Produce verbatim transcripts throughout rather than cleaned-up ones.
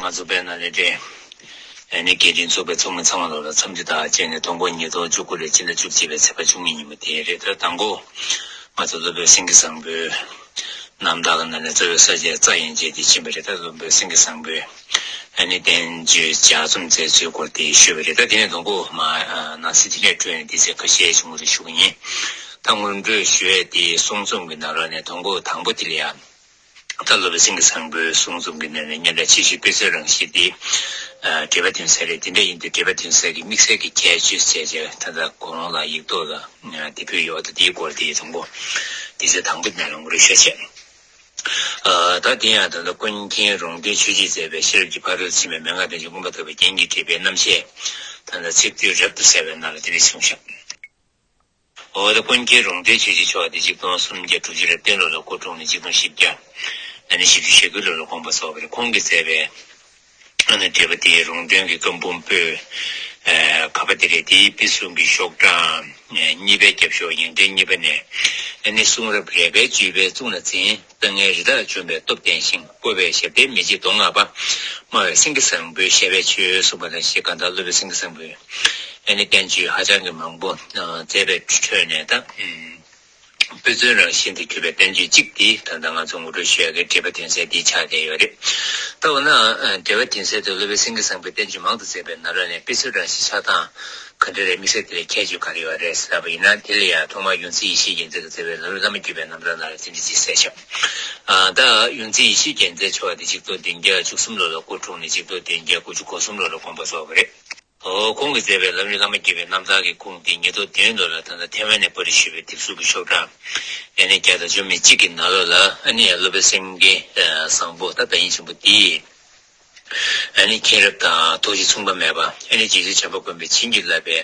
ང་ཚོ་དཔལ་ནཱ་ལེནྡྲའི་ཨ་ནི་དགེ་འདུན་ཚོགས་པའི་ཚོགས་མི་ཚང་མ་ལོ་ལ་འཚམས་འདྲི་དང་བཅས་ནས། དང་པོ་ཉིས་སྟོང་བཅུ་དགུ་ལོའི་ཕྱི་ཟླ་བཅུ་གཅིག་པའི་ཚེས་པ་བཅུ་གཉིས་ཉིན་མོ་དེ་རེད། ད་དང་པོ་ང་ཚོ་སློབ་དཔོན་སེང་གེ་བཟང་པོའི་རྣམ་ཐར་གྱི་ནང་ནས་རྩ་བའི་ས་བཅད་རྩ་ཡན་ཆད་དེ་ཕྱིན་པ་རེད། ད་སློབ་དཔོན་སེང་གེ་བཟང་པོའི་ཨ་ནི་བསྟན་བཅོས་ལྗགས་རྩོམ་མཛད་ཚུལ་སྐོར་དེ་ཞུས་པ་རེད། ད་དེ་ནས་དང་པོ་མ་ནང་གསེས་དེ་ནས་འཕྲོས་ནས་དེ་ཚེ་ཁ་ཤས་ཤིག་ངོ་སྤྲོད་ཞུ་གི་ཡིན། ད་ངོ་སྤྲོད་ཞུ་ཡས་དེ་གསུང་རྩོམ་གྱི་ནང་ལོགས་ནས་དང་པོ་དང་པོ་དེ་ལ་ཡ། ད་སློབ་དཔོན་སེང་གེ་བཟང་པོའི་གསུང་རྩོམ་གྱི་ནང་ནས་སྙན་གྲགས་ཆེ་ཤོས་དཔེ་མཚོན་རང་བཞིན་དེ་འགྲེལ་པ་དོན་གསལ་རེད། དེ་འདྲ་ཡིན་དུས་འགྲེལ་པ་དོན་གསལ་གྱི་དམིགས་བསལ་གྱི་ཁྱད་ཆོས་ཟེར་བྱས་ད་ལྟ་གོང་ལ་ཡིག་ཐོག་ལ་དེ་ཕུལ་ཡོད། ད་དེའི་སྐོར་དེ་དང་པོ་དེ་ཚེ་དང་པོ་ནས་ལ་ངོ་སྤྲོད་ཞུ་བྱས། ད་དེ་ཡང་ད་ལྟ་ཀུན་མཁྱེན་རོང་སྟོན་ཆོས་རྗེས་མཛད་པའི་ཤེས་རབ་ཀྱི་ཕ་རོལ་ཏུ་ཕྱིན་པའི་མན་ངག་བསྟན་བཅོས་མངོན་པར་མཐོ་བའི་རྒྱན་གྱི་འགྲེལ་པའི་རྣམ་བཤད་ད་ལྟ་ཚིག་བསྡུས་རབ་ཏུ་གསལ་བའི་ནང་ལ་དེ་འདྲ་གསུངས་ཤག་འོ་ད་ཀུན་མཁྱེན་རོང་སྟོན་ཆོས་རྗེ་མཆོག་དེ་ཆིག་སྟོང་སུམ་བརྒྱ་དྲུག་ཅུ་རེ་བདུན་ལོ་ལ་སྐུ་འཁྲུངས་ནས་ཆིག་སྟོང་བཞི་བརྒྱ་ཨ་ནི་བཞི་བཅུ་ཞེ་དགུ་ལོ་ལ་དགོངས་པ་རྫོགས་པ་རེད། ཁོང་གིས་མཛད་པའི་ཨ་ནི་འགྲེལ་པ་དེ་རོང་སྟོན་གྱི་བཀའ་འབུམ་པོད་ཨ་ག་པ་དེ་རེད། དེའི་དཔེ་གསུམ་གྱི་ཤོག་གྲངས་ཨ་གཉིས་པའི་རྒྱབ་ཤོག་ཡིག་ཕྲེང་གཉིས་པ་ནས་ཨ་ནི་གསུང་རབ་རལ་པའི་བརྒྱུད་པའི་གཙུག་ན་འཛིན། ལྟ་ངན་རི་དྭགས་འཇོམས་པའི་སྟོབས་ལྡན་ཞིང་། སྤོབས་པའི་ཞབས་བརྟན་མི་འཇིགས་གདོང་ལྔ་པ། སྨྲ་བའི་སེང་གེ་བཟང་པོའི་བཞད་པའི་ཆོས་གསུངས་པ་ནང་བཞིན་གང་ལྟར་སློབ་དཔོན་སེང་གེ་བཟང་པོའི་ཨ་ནི་བསྟན་བཅོས་ཧ་ཅང་གི་མང་པོ་མཛད་པའི་ཁྲོད་ནས་ད་དཔེ་མཚོན་རང་བཞིན་དུ་གྱུར་པའི་བསྟན་བཅོས་གཅིག་དེ་ད་ལྟ་ང་ཚོ་ངོ་སྤྲོད་ཞུ་ཡག་གི་འགྲེལ་པ་དོན་གསལ་འདི་ཆགས་བསྡད་ཡོད་རེད། ད་འོ་ན་འགྲེལ་པ་དོན་གསལ་དུ་སློབ་དཔོན་སེང་གེ་བཟང་པོའི་བསྟན་བཅོས་མང་དུ་མཛད་པའི་ནང་ལོགས་ནས་དཔེ་མཚོན་རང་བཞིན་ཆགས་སྟངས་ག་འདྲ་རེད། དམིགས་བསལ་དེ་ལ་ཁྱད་ཆོས་ག་རེ་ཡོད་རེད་ཟེར་ལབ་པ་ཡིན་ན། དེ་ལ་ཡང་ཐོག་མར་ཡོངས་འཛིན་ཡེ་ཤེས་རྒྱལ་མཚན་གྱིས་མཛད་པའི་ལམ་རིམ་བླ་མ་བརྒྱུད་པའི་རྣམ་ཐར་ནང་ལ་དེ་འདྲ་ཅིག་གསལ་བཞག་ཨ་ད་ཡོངས་འཛིན་ཡེ་ཤེས་རྒྱལ་མཚན་མཆོག་དེ་ཆིག་སྟོང་བདུན་བརྒྱ་བཅུ་གསུམ་ལོ་ལ་སྐུ་འཁྲུངས་ནས་ཆིག་སྟོང་བདུན་བརྒྱ་དགུ་བཅུ་གོ་གསུམ་ལོ་ལ་དགོངས་པ་རྫོགས་པ་རེད། ཨོ་ཁོང་གིས་མཛད་པའི་ལམ་རིམ་བླ་མ་བརྒྱུད་པའི་རྣམ་ཐར་གྱི་ཁུངས་དེ་ཉིས་སྟོང་བདུན་ལོ་ལ་ད་ལྟ་ཐའེ་ཝན་ནས་པར་རིས་ཞུས་པའི་དེབ་གཟུགས་ཀྱི་ཤོག་གྲངས་ཨ་ནི་བརྒྱ་དང་བཅུ་མེད་གཅིག་གི་ནང་ལོགས་ལ་ཨ་ནི་སློབ་དཔོན་སེང་གེ་བཟང་པོ་ད་བདག་ཉིད་ཆེན་པོ་དེས། ཨ་ནི་མཁྱེན་རབ་དང་ཐུགས་རྗེ་མཚུངས་པ་མེད་པ། ཨ་ནི་རྗེ་བཙུན་བྱམས་པ་མགོན་པོས་བྱིན་གྱིས་བརླབས་པའི་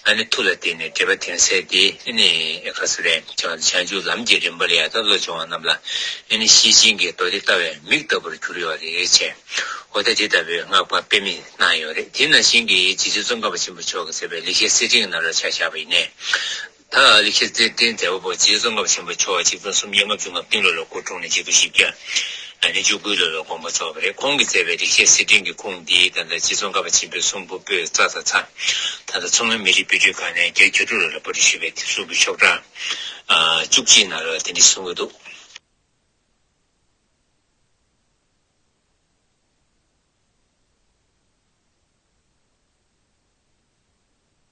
ཨ་ནི་མཐུ་ལ་བརྟེན་ནས་འགྲེལ་པ་དོན་གསལ་འདི་ཨ་ནི་ཁ་སོ་རེ་བྱང་བྱང་ཆུབ་ལམ་གྱི་རིམ་པ་ལ་ཡང་ད་བློ་སྦྱོང་བ་རྣམས་ལ་ཨ་ནི་ཤེར་ཕྱིན་གྱི་མདོ་སྡེ་ལྟ་བའི་མིག་ལྟ་བུར་གྱུར་ཡོད་རེད་ཅེས། འོ་ད་དེ་ལྟ་བུའི་བསྔགས་པ་དཔེ་མེད་གནང་ཡོད་རེད། དེ་ནང་བཞིན་གྱི་རྗེ་བཙུན་ཙོང་ཁ་པ་ཆེན་པོ་མཆོག་གིས་མཛད་པའི་ལེགས་བཤད་གསེར་ཕྲེང་གི་ནང་ལ་ཆ་བཞག་པ་ཡིན་ནའི། ད་ལེགས་བཤད་གསེར་ཕྲེང་མཛད་པ་པོ་རྗེ་ཙོང་ཁ་པ་ཆེན་པོ་མཆོག་ཆིག་སྟོང་སུམ་བརྒྱ་ལྔ་བཅུ་ང་བདུན་ལོ་ལ་སྐུ་འཁྲུངས་ནས་ཆིག་སྟོང་བཞི་བརྒྱ་ཨ་ནི་བཅུ་དགུ་ལོ་ལ་དགོངས་པ་རྫོགས་པ་རེད། ཁོང་གིས་མཛད་པའི་ལེགས་བཤད་གསེར་ཕྲེང་གི་ཁུངས་འདི་ད་ལྟ་རྗེ་ཙོང་ཁ་པ་ཆེན་པོའི་གསུང་འབུམ་པོད་ཙ་ཚ་ཚ། ད་ལྟ་མཚོ་སྔོན་མི་རིགས་དཔེ་སྐྲུན་ཁང་ནས་བརྒྱད་ཅུ་གྱ་དྲུག་ལོ་ལ་པར་རིས་ཞུས་པའི་དེབ་གཟུགས་ཀྱི་ཤོག་གྲངས་ཨ་བཅུ་གཅིག་ནང་ལ་དེ་འདྲ་གསུང་གི་འདུག་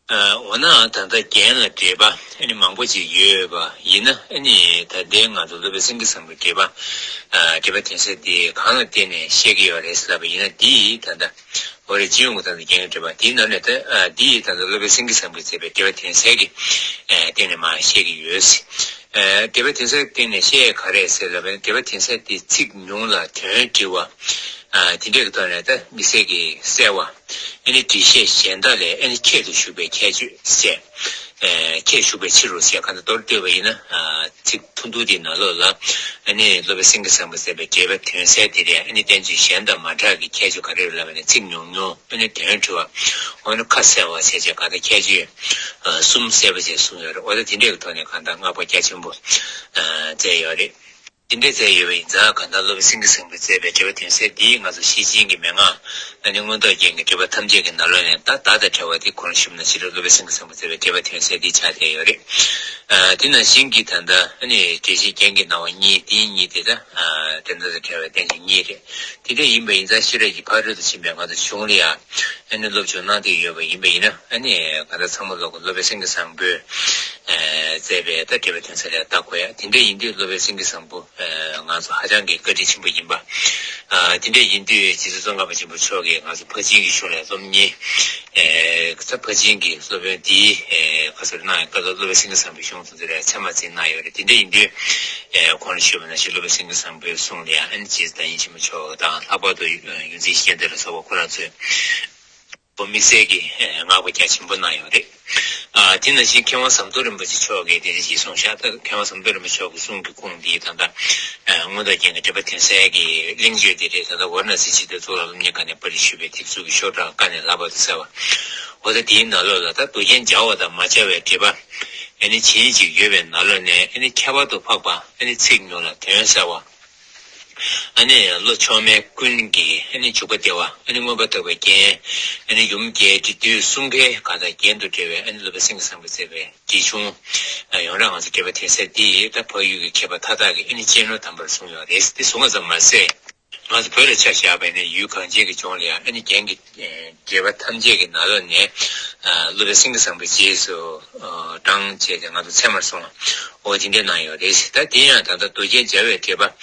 འོ་ན་ད་ལྟ་རྒྱན་ལ་འགྲེལ་པ་ཨ་ནི་མང་པོ་ཅིག་ཡོད་པ་ཡིན་ན། ཨ་ནི་ད་ལྟའི་ང་ཚོ་སློབ་དཔོན་སེང་གེ་བཟང་པོའི་འགྲེལ་པ་འགྲེལ་པ་དོན་གསལ་འདི་གང་ལ་བརྟེན་ནས་བཤད་ཀྱི་ཡོད་རེད་ཟེར་ལབ་པ་ཡིན་ན། འདི་ཡིས་ད་ལྟ་འོ་རེད། སྤྱི་ཡོངས་ཀྱི་ད་ལྟ་རྒྱན་གྱི་འགྲེལ་པ་འདིའི་ནང་ནས་ད་འདི་ཡིས་ད་ལྟ་སློབ་དཔོན་སེང་གེ་བཟང་པོས་མཛད་པའི་འགྲེལ་པ་དོན་གསལ་གྱི་སྟེང་ནས་མར་བཤད་ཀྱི་ཡོད། འགྲེལ་པ་དོན་གསལ་སྟེང་ནས་བཤད་ག་རེ་ཟེར་ལབ་པ་ཡིན་ན། འགྲེལ་པ་དོན་གསལ་དེ་ཚིག་ཉུང་ལ་དོན་འདྲིལ་བ། དེ་འདྲའི་ཐོག་ནས་ད་དམིགས་བསལ་གྱི་གསལ་བ། ཨ་ནི་འགྲེལ་བཤད་གཞན་དག་ལས་ཨ་ནི་ཁྱད་དུ་ཞུགས་པའི་ཁྱད་ཆོས་ཟེར། ཁྱད་ཞུགས་པའི་ཕྱིར་རོ་ཟེར། གང་ལྟར་མདོར་བསྡུས་པ་ཡིན་ན། ཚིག་ཐུང་ཐུང་དེའི་ནང་ལོགས་ལ་ཨ་ནི་སློབ་དཔོན་སེང་གེ་བཟང་པོས་མཛད་པའི་འགྲེལ་པ་དོན་གསལ་དེ་ལས་ཨ་ནི་བསྟན་བཅོས་གཞན་དང་མ་འདྲ་བའི་ཁྱད་ཆོས་ག་རེ་རེད་ལབ་པ་ཡིན་ན། ཚིག་ཉུང་ཉུང་། ཨ་ནི་དོན་འདྲིལ་བ། འོ་ན་ཁ་གསལ་བ་བྱས་བྱས་གང་ལྟར་ཁྱད་ཆོས་གསུམ་གསལ་པོ་བྱས་གསུངས་ཡོད་རེད། འོ་ད་དེ་འདྲའི་ཐོག་ནས་གང་ལྟར་བསྔགས་པ་རྒྱ་ཆེན་པོ་མཛད་ཡོད་རེད། དེ་འདྲ་མཛད་ཡོད་པ་ཡིན་ཙང་། གང་ལྟར་སློབ་དཔོན་སེང་གེ་བཟང་པོས་མཛད་པའི་འགྲེལ་པ་དོན་གསལ་འདིས་ང་ཚོ་ཤེར་ཕྱིན་གྱི་མན་ངག་ཨ་ནི་མངོན་རྟོགས་རྒྱན་གྱི་འགྲེལ་པ་ཐམས་ཅད་ཀྱི་ནང་ལོགས་ནས་ད་བརྡ་དང་བྲལ་བ་དེ་གོང་ཞུས་ནང་བཞིན་རེད། སློབ་དཔོན་སེང་གེ་བཟང་པོས་མཛད་པའི་འགྲེལ་པ་དོན་གསལ་འདི་ཆགས་བསྡད་ཡོད་རེད། ཨ་དེ་ནང་བཞིན་གྱི་ད་ལྟ་ཨ་ནི་འགྲེལ་བཤད་རྒྱན་གྱི་སྣང་བ་གཉིས། དེ་གཉིས་དེ་ད་ཨ་དེ་འདྲ་དང་བྲལ་བའི་བསྟན་བཅོས་གཉིས་རེད། དེ་འདྲ་ཡིན་པ་ཡིན་ཙང་ཤེས་རབ་ཀྱི་ཕ་རོལ་ཏུ་ཕྱིན་པའི་ང་ཚོ་གཞུང་ལ་ཡང་ཨ་ནི་སློབ་སྦྱོང་གནང་བསྡད་ཡོད་པ་ཡིན་པ་ཡིན་ན། ཨ་ནི་གང་ལྟར་ཚང་མ་ལོག་གི་སློབ་དཔོན་སེང་གེ་བཟང་པོས་ཨ་མཛད་པའི་ད་འགྲེལ་པ་དོན་གསལ་ལ་ལྟ་དགོས་ཡ། དེ་འདྲ་ཡིན་དུས་སློབ་དཔོན་སེང་གེ་བཟང་པོ་ཨ་ང་ཚོ་ཧ་ཅང་གི་བཀའ་དྲིན་ཆེན་པོ་ཡིན་པ། ཨ་དེ་འདྲ་ཡིན་དུས་རྗེ་བཙུན་ཙོང་ཁ་པ་ཆེན་པོ་མཆོག་གིས་ང་ཚོ་ཕར་ཕྱིན་གྱི་གཞུང་ལས་སློབ་གཉེར་ཨ་ད་ཕར་ཕྱིན་གྱི་སློབ་དཔོན་འདིའི་ཨ་ཁ་སོར་གནང་ཡ་སྐབས་ལ་སློབ་དཔོན་སེང་གེ་བཟང་པོའི་གཞུང་དེ་ཚོ་ལ་ཚད་མ་ཚད་གནང་ཡོད་རེད། དེ་འདྲ་ཡིན་དུས་ཨ་གོང་ལ་ཞུས་པ་ནང་བཞིན་སློབ་དཔོན་སེང་གེ་བཟང་པོའི་གསུང་ལ་ཡང་ཨ་ནི་རྗེ་བཙུན་བདག་ཉིད་ཆེན་པོ་མཆོག་དང་། ལྷག་པར་དུ་ཡོངས་འཛིན་ཡེ་ཤེས་རྒྱལ་མཚན་ལ་སོགས་པ་ཁོ་རང་ཚོས་པོ་དམིགས་བསལ་གྱི་བསྔགས་པ་རྒྱ་ཆེན་པོ་གནང་ཡོད་རེད། ཨ་དེ་ནང་བཞིན་མཁས་དབང་ཟམ་གདོང་རིན་པོ་ཆེ་མཆོག་གིས་དེ་འདྲ་ཞིག་གསུངས་ཤག་ད་མཁས་དབང་ཟམ་གདོང་རིན་པོ་ཆེ་མཆོག་གི་གསུང་གི་ཁུངས་འདི་ད་ལྟ་མངོན་རྟོགས་རྒྱན་གྱི་འགྲེལ་པ་དོན་གསལ་གྱི་གླེང་བརྗོད་དེ་རེད། ད་ལྟ་ཝཱ་ར་ཎ་སིའི་ཆེས་མཐོའི་གཙུག་ལག་སློབ་གཉེར་ཁང་ནས་པར་རིས་ཞུས་པའི་དེབ་གཟུགས་ཀྱི་ཤོག་གྲངས་ཀ་ནས་ལྷག་པར་དུ་གསལ་བ། འོ་ད་དེའི་ནང་ལོགས་ལ་ད་མདོ་རྒྱན་སྦྱར་བ་དང་མ་སྦྱར་བའི་འགྲེལ་པ་ཨ་ནི་ཇི་སྙེད་ཅིག་ཡོད་པའི་ནང་ལོགས་ནས་ཨ་ནི་ཁྱད་པར་དུ་འཕགས་པ་ཨ་ནི་ཚིག་ཉུང་ལ་དོན་གསལ་བ། ཨ་ནི་བློ་མཆོག་དམན་ཀུན་གྱི་ཨ་ནི་འཇུག་པ་བདེ་བ། ཨ་ནི་མངོན་པར་རྟོགས་པའི་རྒྱན། ཨ་ནི་ཡུམ་རྒྱས་འབྲིང་བསྡུས་གསུམ་ཀའི་གང་ཟག་རྒྱན་དུ་འབྲེལ་བའི་ཨ་ནི་སློབ་དཔོན་སེང་གེ་བཟང་པོས་མཛད་པའི་འབྲི་གཞུང་། ཡོངས་གྲགས་ང་ཚོ་འགྲེལ་པ་དོན་གསལ་འདི་ད་འཕགས་ཡུལ་གྱི་མཁས་པ་མཐའ་དག་གིས་ཨ་ནི་གཅེས་ནོར་དམ་པར་བཟུང་ཡོད་རེད། འདི་གསུང་བ་ཙམ་མ་ཟད། ང་ཚོ་བོད་ལ་ཆ་བཞག་པ་ཡིན་ན་ཡུལ་གངས་ཅན་གྱི་ལྗོངས་ལ་ཡང་ཨ་ནི་རྒྱན་གྱི་འགྲེལ་པ་ཐམས་ཅད་ཀྱི་ནང་ལོགས་ནས་སློབ་དཔོན་སེང་གེ་བཟང་པོའི་རྗེས་སུ་འབྲང་བྱས་ཏེ་ང་ཚོ་ཚད་མར་སོང་བ། འོ་དེ་འདྲ་གནང་ཡོད་རེད། ད་དེ་ཡང་ད་ལྟ་མདོ་རྒྱན་སྦྱར་བའི་འགྲེལ་པ་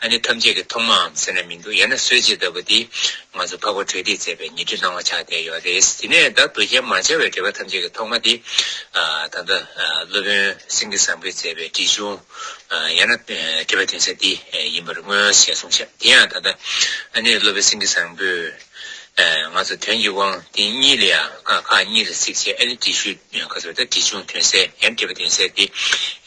ཨ་ནི་ཐམས་ཅད་ཀྱི་ཐོག་མའམ་ཟེར་ན་མི་འདུག་ཡང་ན་སྲོལ་འབྱེད་ལྟ་བུ་དེ་ང་ཚོ་འཕགས་པ་གྲོལ་སྡེས་མཛད་པའི་ཉི་ཁྲི་སྣང་བ་ཆགས་བསྡད་ཡོད་རེད། དེ་ནས་ད་མདོ་རྒྱན་མ་སྦྱར་བའི་འགྲེལ་པ་ཐམས་ཅད་ཀྱི་ཐོག་མ་དེ་ད་ལྟ་སློབ་དཔོན་སེང་གེ་བཟང་པོས་མཛད་པའི་འབྲི་གཞུང་། ཡང་ན་འགྲེལ་པ་དོན་གསལ་འདི་ཡིན་པར་མངོན་ཞེས་གསུངས་ཤག་དེ་ཡང་ད་ལྟ་ཨ་ནི་སློབ་དཔོན་སེང་གེ་བཟང་པོས་ང་ཚོ་དོན་གྱི་དབང་དེ་གཉིས་ལ་ཡང་ཁག་ཁག་གཉིས་ལ་གཟིགས་བྱས་ཨ་ནི་འབྲི་གཞུང་ག་ཚོད་ད་འབྲི་གཞུང་དོན་གསལ་ཡང་འགྲེལ་པ་དོན་གསལ་འདི་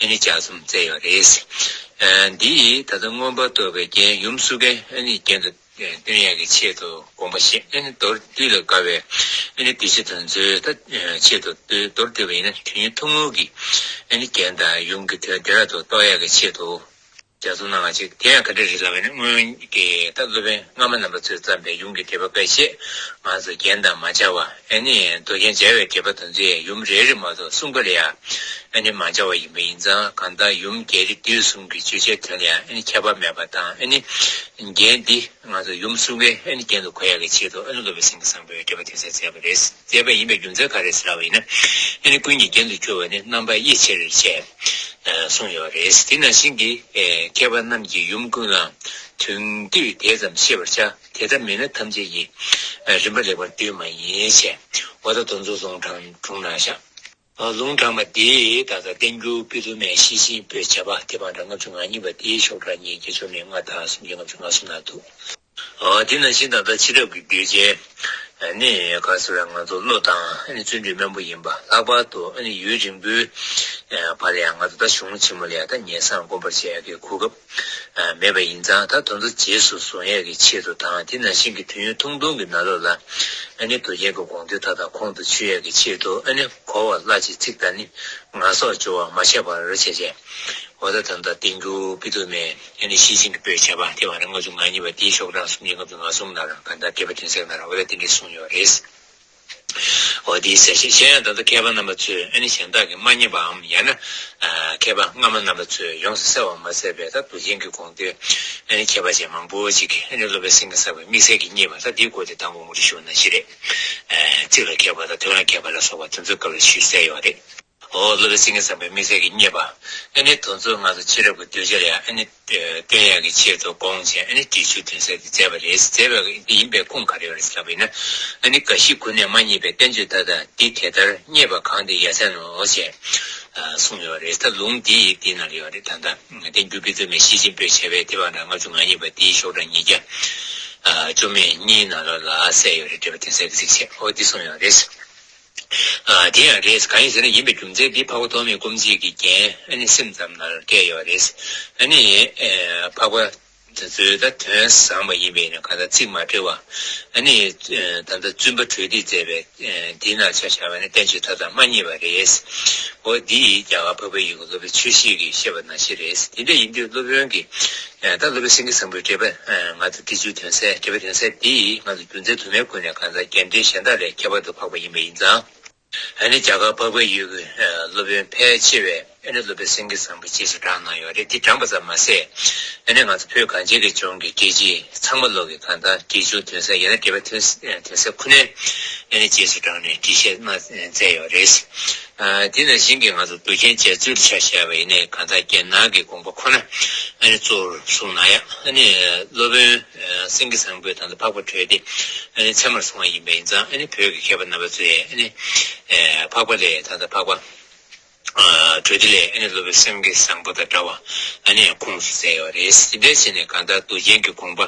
ཨ་ནི་ལྗགས་རྩོམ་མཛད་ཡོད་རེད། འདི་ད་ལྟ་མངོན་པར་རྟོགས་པའི་རྒྱན་ཡུམ་གསུམ་ཀའི་ཨ་ནི་རྒྱན་དུ་སྟོན་ཡག་གི་ཆེད་དུ་དགོངས་པ་བཞེས། ཨ་ནི་མདོར་བསྡུས་ལ་དགའ་བའི་ཨ་ནི་གདུལ་བྱ་དེ་ཚོའི་ད་ཆེད་དུ་མདོར་བསྡུས་པ་ཡིན་ན་དུས་ཡུན་ཐུང་ངུ་གི་ཨ་ནི་རྒྱན་དང་ཡུམ་གྱི་དོན་བདེ་བླག་ཏུ་རྟོགས་ཡག་གི་ཆེད་དུ་ལྗགས་རྩོམ་གནང་བ་ཅིག་དེ་ཡང་ག་འདྲ་རེད་ལབ་པ་ཡིན་ན། སྔོན་གྱི་ད་སློབ་དཔོན་སྔ་མ་རྣམ་པ་ཚོས་བརྩམས་པའི་ཡུམ་གྱི་འགྲེལ་པ་འགའ་ཤས་ང་ཚོ་རྒྱན་དང་མ་སྦྱར་བ། ཨ་ནི་མདོ་རྒྱན་སྦྱར་བའི་འགྲེལ་པ་དེ་ཚོ་ཡང་ཡུམ་རེ་རེ་མ་གཏོགས་གསུམ་ཀ་ལ་ཡང་ཨ་ནི་མ་སྦྱར་བ་ཡིན་པ་ཡིན་ཙང་། གང་ལྟར་ཡུམ་རྒྱས་འབྲིང་བསྡུས་གསུམ་གྱི་བརྗོད་བྱའི་དོན་ལ་ཡང་ཨ་ནི་ཁྱད་པར་མེད་པ་དང་། ཨ་ནི་རྒྱན་འདི་ང་ཚོ་ཡུམ་གསུམ་ཀའི་ཨ་ནི་རྒྱན་དུ་གོ་ཡག་གི་ཆེད་དུ་ཨ་ནི་སློབ་དཔོན་སེང་གེ་བཟང་པོས་འགྲེལ་པ་དོན་གསལ་མཛད་པ་རེད། མཛད་པ་ཡིན་པའི་རྒྱུ་མཚན་ག་རེ་ཟེར་བ་ཡིན་ན། ཨ་ནི་ཀུན་གྱི་རྒྱན་དུ་གྱུར་པ་ནི་རྣམ་པ་དབྱེ་ཕྱིར་ཞེས་གསུངས་ཡོད་རེད། དེ་ནང་བཞིན་གྱི་མཁས་པ་རྣམས་ཀྱིས་ཡུམ་ཀུན་ལའང་དོན་བསྡུས་དེ་ཙམ་ཤེས་པར་བྱ། དེ་ལྟར་མིན་ན་ཐམས་ཅད་ཀྱི་རིམ་པ་ལེགས་པར་བསྡུས་མ་ཡིན་ཞེས། འོ་ད་དེ་ཚོ་ལུང་དྲངས་དྲངས་གནང་ཤག་ལུང་དྲངས་པ་དེ་ད་ལྟ་བསྟན་འགྱུར་པོད་དུ་མའི་ཤེར་ཕྱིན་པོད་བྱ་བ་དེབ་ཨང་གྲངས་ལྔ་བཅུ་ང་གཉིས་པ་དེའི་ཤོག་གྲངས་ཉིས་བརྒྱ་བཅུ་མེད་ལྔ་དང་སུམ་བརྒྱ་ལྔ་བཅུ་ང་གསུམ་ནང་འདུག་འོ་དེ་ནང་བཞིན་ད་ལྟ་ཕྱི་རབས་ཀྱི་གདུལ་བྱའི་ཨ་ནི་ག་ཟེར་བ་ང་ཚོ་བློ་དང་ཨ་ནི་བརྩོན་འགྲུས་དམན་པོ་ཡིན་པ། ལྷག་པར་དུ་ཨ་ནི་ཡུན་རིང་པོའི་བར་ལ་ཡང་ང་ཚོ་ད་གཞུང་ཆེན་མོ་ལ་ཡང་ད་ཉན་བསམ་སྒོམ་པར་བྱེད་ཡག་གི་གོ་སྐབས་མེད་པ་ཡིན་ཙང་། ད་དེ་ཚོ་རྗེས་སུ་བཟུང་ཡག་གི་ཆེད་དུ་དང་། དེ་ནང་བཞིན་གྱི་དུས་ཡུན་ཐུང་ཐུང་གི་ནང་ལོགས་ལ་ཨ་ནི་མདོ་རྒྱན་གྱི་དགོངས་དོན་མཐའ་དག་ཁོང་དུ་ཆུད་ཡག་གི་ཆེད་དུ། ཨ་ནི་གོ་བ་སླ་ཕྱིར་ཚིག་དང་ནི་ངག་སོགས་སྦྱོར་བ་མ་བྱས་པར་བྱས་བྱས། འོ་ད་ད་ལྟ་བསྟན་འགྱུར་པོད་དུ་མའི་ཨ་ནི་ཤེར་ཕྱིན་གྱི་པོད་བྱ་བ་དེབ་ཨང་གྲངས་ལྔ་བཅུ་ང་གཉིས་པ་དེའི་ཤོག་གྲངས་སུམ་བརྒྱ་ལྔ་བཅུ་ང་གསུམ་ནང་ལ་གང་ལྟར་འགྲེལ་པ་དོན་གསལ་ནང་ལ་འོ་ད་དེ་འདྲ་གསུངས་ཡོད་རེད། འོ་དེའི་གསལ་བཤད་གཞན་ཡང་ད་ལྟ་མཁས་པ་རྣམ་པ་ཚོས་ཨ་ནི་གཞན་དག་གིས་མ་རྙེད་པའམ་ཡང་ན་མཁས་པ་སྔ་མ་རྣམ་པ་ཚོས་ཡོངས་སུ་གསལ་བ་མ་ཟད་པའི་ད་མདོ་རྒྱན་གྱི་དགོངས་དོན་ཨ་ནི་ཁྱད་པར་ཅན་མང་པོ་ཅིག་ཨ་ནི་སློབ་དཔོན་སེང་གེ་བཟང་པོའི་དམིགས་བསལ་གྱིས་རྙེད་པ། ད་དེའི་སྐོར་དེ་དང་པོ་ངོ་སྤྲོད་ཞུ་བ་ནང་བཞིན་རེད། ཚིག་ལ་མཁས་པ་དང་དོན་ལ་མཁས་པ་ལ་སོགས་པ་དེ་ཚོའི་སྐབས་ལ་ཞུས་གསལ་ཡོད་རེད། འོ་སློབ་དཔོན་སེང་གེ་བཟང་པོའི་དམིགས་བསལ་གྱིས་རྙེད་པ། ཨ་ནི་དེ་ཚོ་ང་ཚོ་ཕྱི་རབས་ཀྱི་གདུལ་བྱ་ལ་ཡང་ཨ་ནི་སྟོན་ཡག་གི་ཆེད་དུ་དགོངས་བྱས་ཨ་ནི་འབྲི་ཆུ་དོན་གསལ་དེ་མཛད་པ་རེད། མཛད་པ་འདི་ཡིན་པའི་ཁུངས་ག་རེ་ཡོད་རེད་ཟེར་ལབ་པ་ཡིན་ན། ཨ་ནི་འགའ་ཞིག་གུང་ནས་མ་རྙེད་པའི་བསྟན་བཅོས་མཐའ་དག་འདི་དེ་ལྟར་རྙེད་པ་གང་དེ་ཡ་མཚན་ནོ་ཞེས་གསུངས་ཡོད་རེད། ད་ལུང་འདི་ཡི་འདི་ན་ལ་ཡོད་རེད། ད་ལྟ་བསྟན་འགྱུར་པོད་དུ་མའི་ཤེར་ཕྱིན་པོད་བྱ་བའི་དེབ་ཨང་གྲངས་ལྔ་བཅུ་ང་གཉིས་པ་དེའི་ཤོག་གྲངས་ཉིས་བརྒྱ་བཅུ་མེད་གཉིས་ནང་ལ་ལ་གསལ་ཡོད་རེད། འགྲེལ་པ་དོན་གསལ་གྱི་ཚིགས་བཅད་འོ་འདི་གསུངས་ཡོད་རེད། ཨ་དེ་ཡང་རེད། གང་ཡིན་ཟེར་ན་ཡིན་པའི་རྒྱུ་མཚན་འདི་འཕགས་པ་ཐོགས་མེད་སྐུ་མཆེད་ཀྱི་རྒྱན་ཨ་ནི་སེམས་ཙམ་ནང་བཀྲལ་ཡོད་རེད། ཨ་ནི་འཕགས་པ་དེ་ཚོའི་ད་དོན་བཟང་པ་ཡིན་པས་ན་གང་ལྟར་ཚིག་མ་བཀྲལ་བ། ཨ་ནི་ད་ལྟ་བཙུན་པ་གྲོལ་སྡེས་མཛད་པའི་འདིའི་ནང་ཆ་བཞག་པ་ན་བསྟན་བཅོས་མཐའ་དག་མ་རྙེད་པ་རེད། འོ་འདི་ཡིས་རྒྱ་གར་འཕགས་པའི་ཡུལ་གྱི་སློབ་དཔོན་ཆོས་བཤེས་ཀྱིས་བཤད་པ་ནང་བཞིན་རེད། དེ་འདྲ་ཡིན་དུས་སློབ་དཔོན་གྱིས་ད་སློབ་དཔོན་སེང་གེ་བཟང་པོའི་འགྲེལ་པ་ང་ཚོ་འབྲི་ཆུ་དོན་གསལ་འགྲེལ་པ་དོན་གསལ་འདི་ཡིས་ང་ཚོ་རྒྱུ་མཚན་དུ་མའི་སྒོ་ནས་གང་ལྟར་རྒྱན་འགྲེལ་གཞན་དག་ལས་ཁྱད་པར་དུ་འཕགས་པ་ཡིན་པ་ཡིན་ཙང་། ཨ་ནི་རྒྱ་གར་འཕགས་པའི་ཡུལ་གྱི་སློབ་དཔོན་ཕལ་ཆེ་བས་ཨ་ནི་སློབ་དཔོན་སེང་གེ་བཟང་པོའི་རྗེས་སུ་འབྲངས་གནང་ཡོད་རེད། འདི་འབྲངས་པ་ཙམ་མ་ཟད། ཨ་ནི་ང་ཚོ་བོད་གངས་ཅན་གྱི་ལྗོངས་ཀྱི་འགྲེལ་བྱེད་ཚང་མ་ལོག་གི་གང་ལྟར་འབྲི་ཆུ་དོན་གསལ་ཡང་ན་འགྲེལ་པ་དོན་དོན་གསལ་ཁོ་ནའི་ཨ་ནི་རྗེས་སུ་འབྲངས་ནས་འགྲེལ་བཤད་གནང་མཛད་ཡོད་རེད། ཨ་དེ་ནང་བཞིན་གྱི་ང་ཚོ་མདོ་རྒྱན་སྦྱར་ཚུལ་ཆ་བཞག་པ་ཡིན་ནའི་གང་ལྟར་རྒྱན་ནང་གི་དགོངས་པ་ཁོ་ན་ཨ་ནི་གཙོ་བོར་བཟུང་གནང་ཡ། ཨ་ནི་སློབ་དཔོན་སེང་གེ་བཟང་པོས་ད་ལྟ་འཕགས་པ་གྲོལ་སྡེ་ཨ་ནི་ཚད་མར་བཟུང་བ་ཡིན་པ་ཡིན་ཙང་། ཨ་ནི་བོད་ཀྱི་མཁས་པ་རྣམ་པ་ཚོས་ཨ་ནི་འཕགས་པ་ལས་ད་ལྟ་འཕགས་པ་གྲོལ་སྡེ་ལས་ཨ་ནི་སློབ་དཔོན་སེང་གེ་བཟང་པོ་དང་འདྲ་བ་ཨ་ནི་ཡང་ཁུངས་སུ་མཛད་ཡོད་རེད། དེ་འདྲ་བྱས་ནས་གང་ལྟར་མདོ་རྒྱན་གྱི་དགོངས་པ་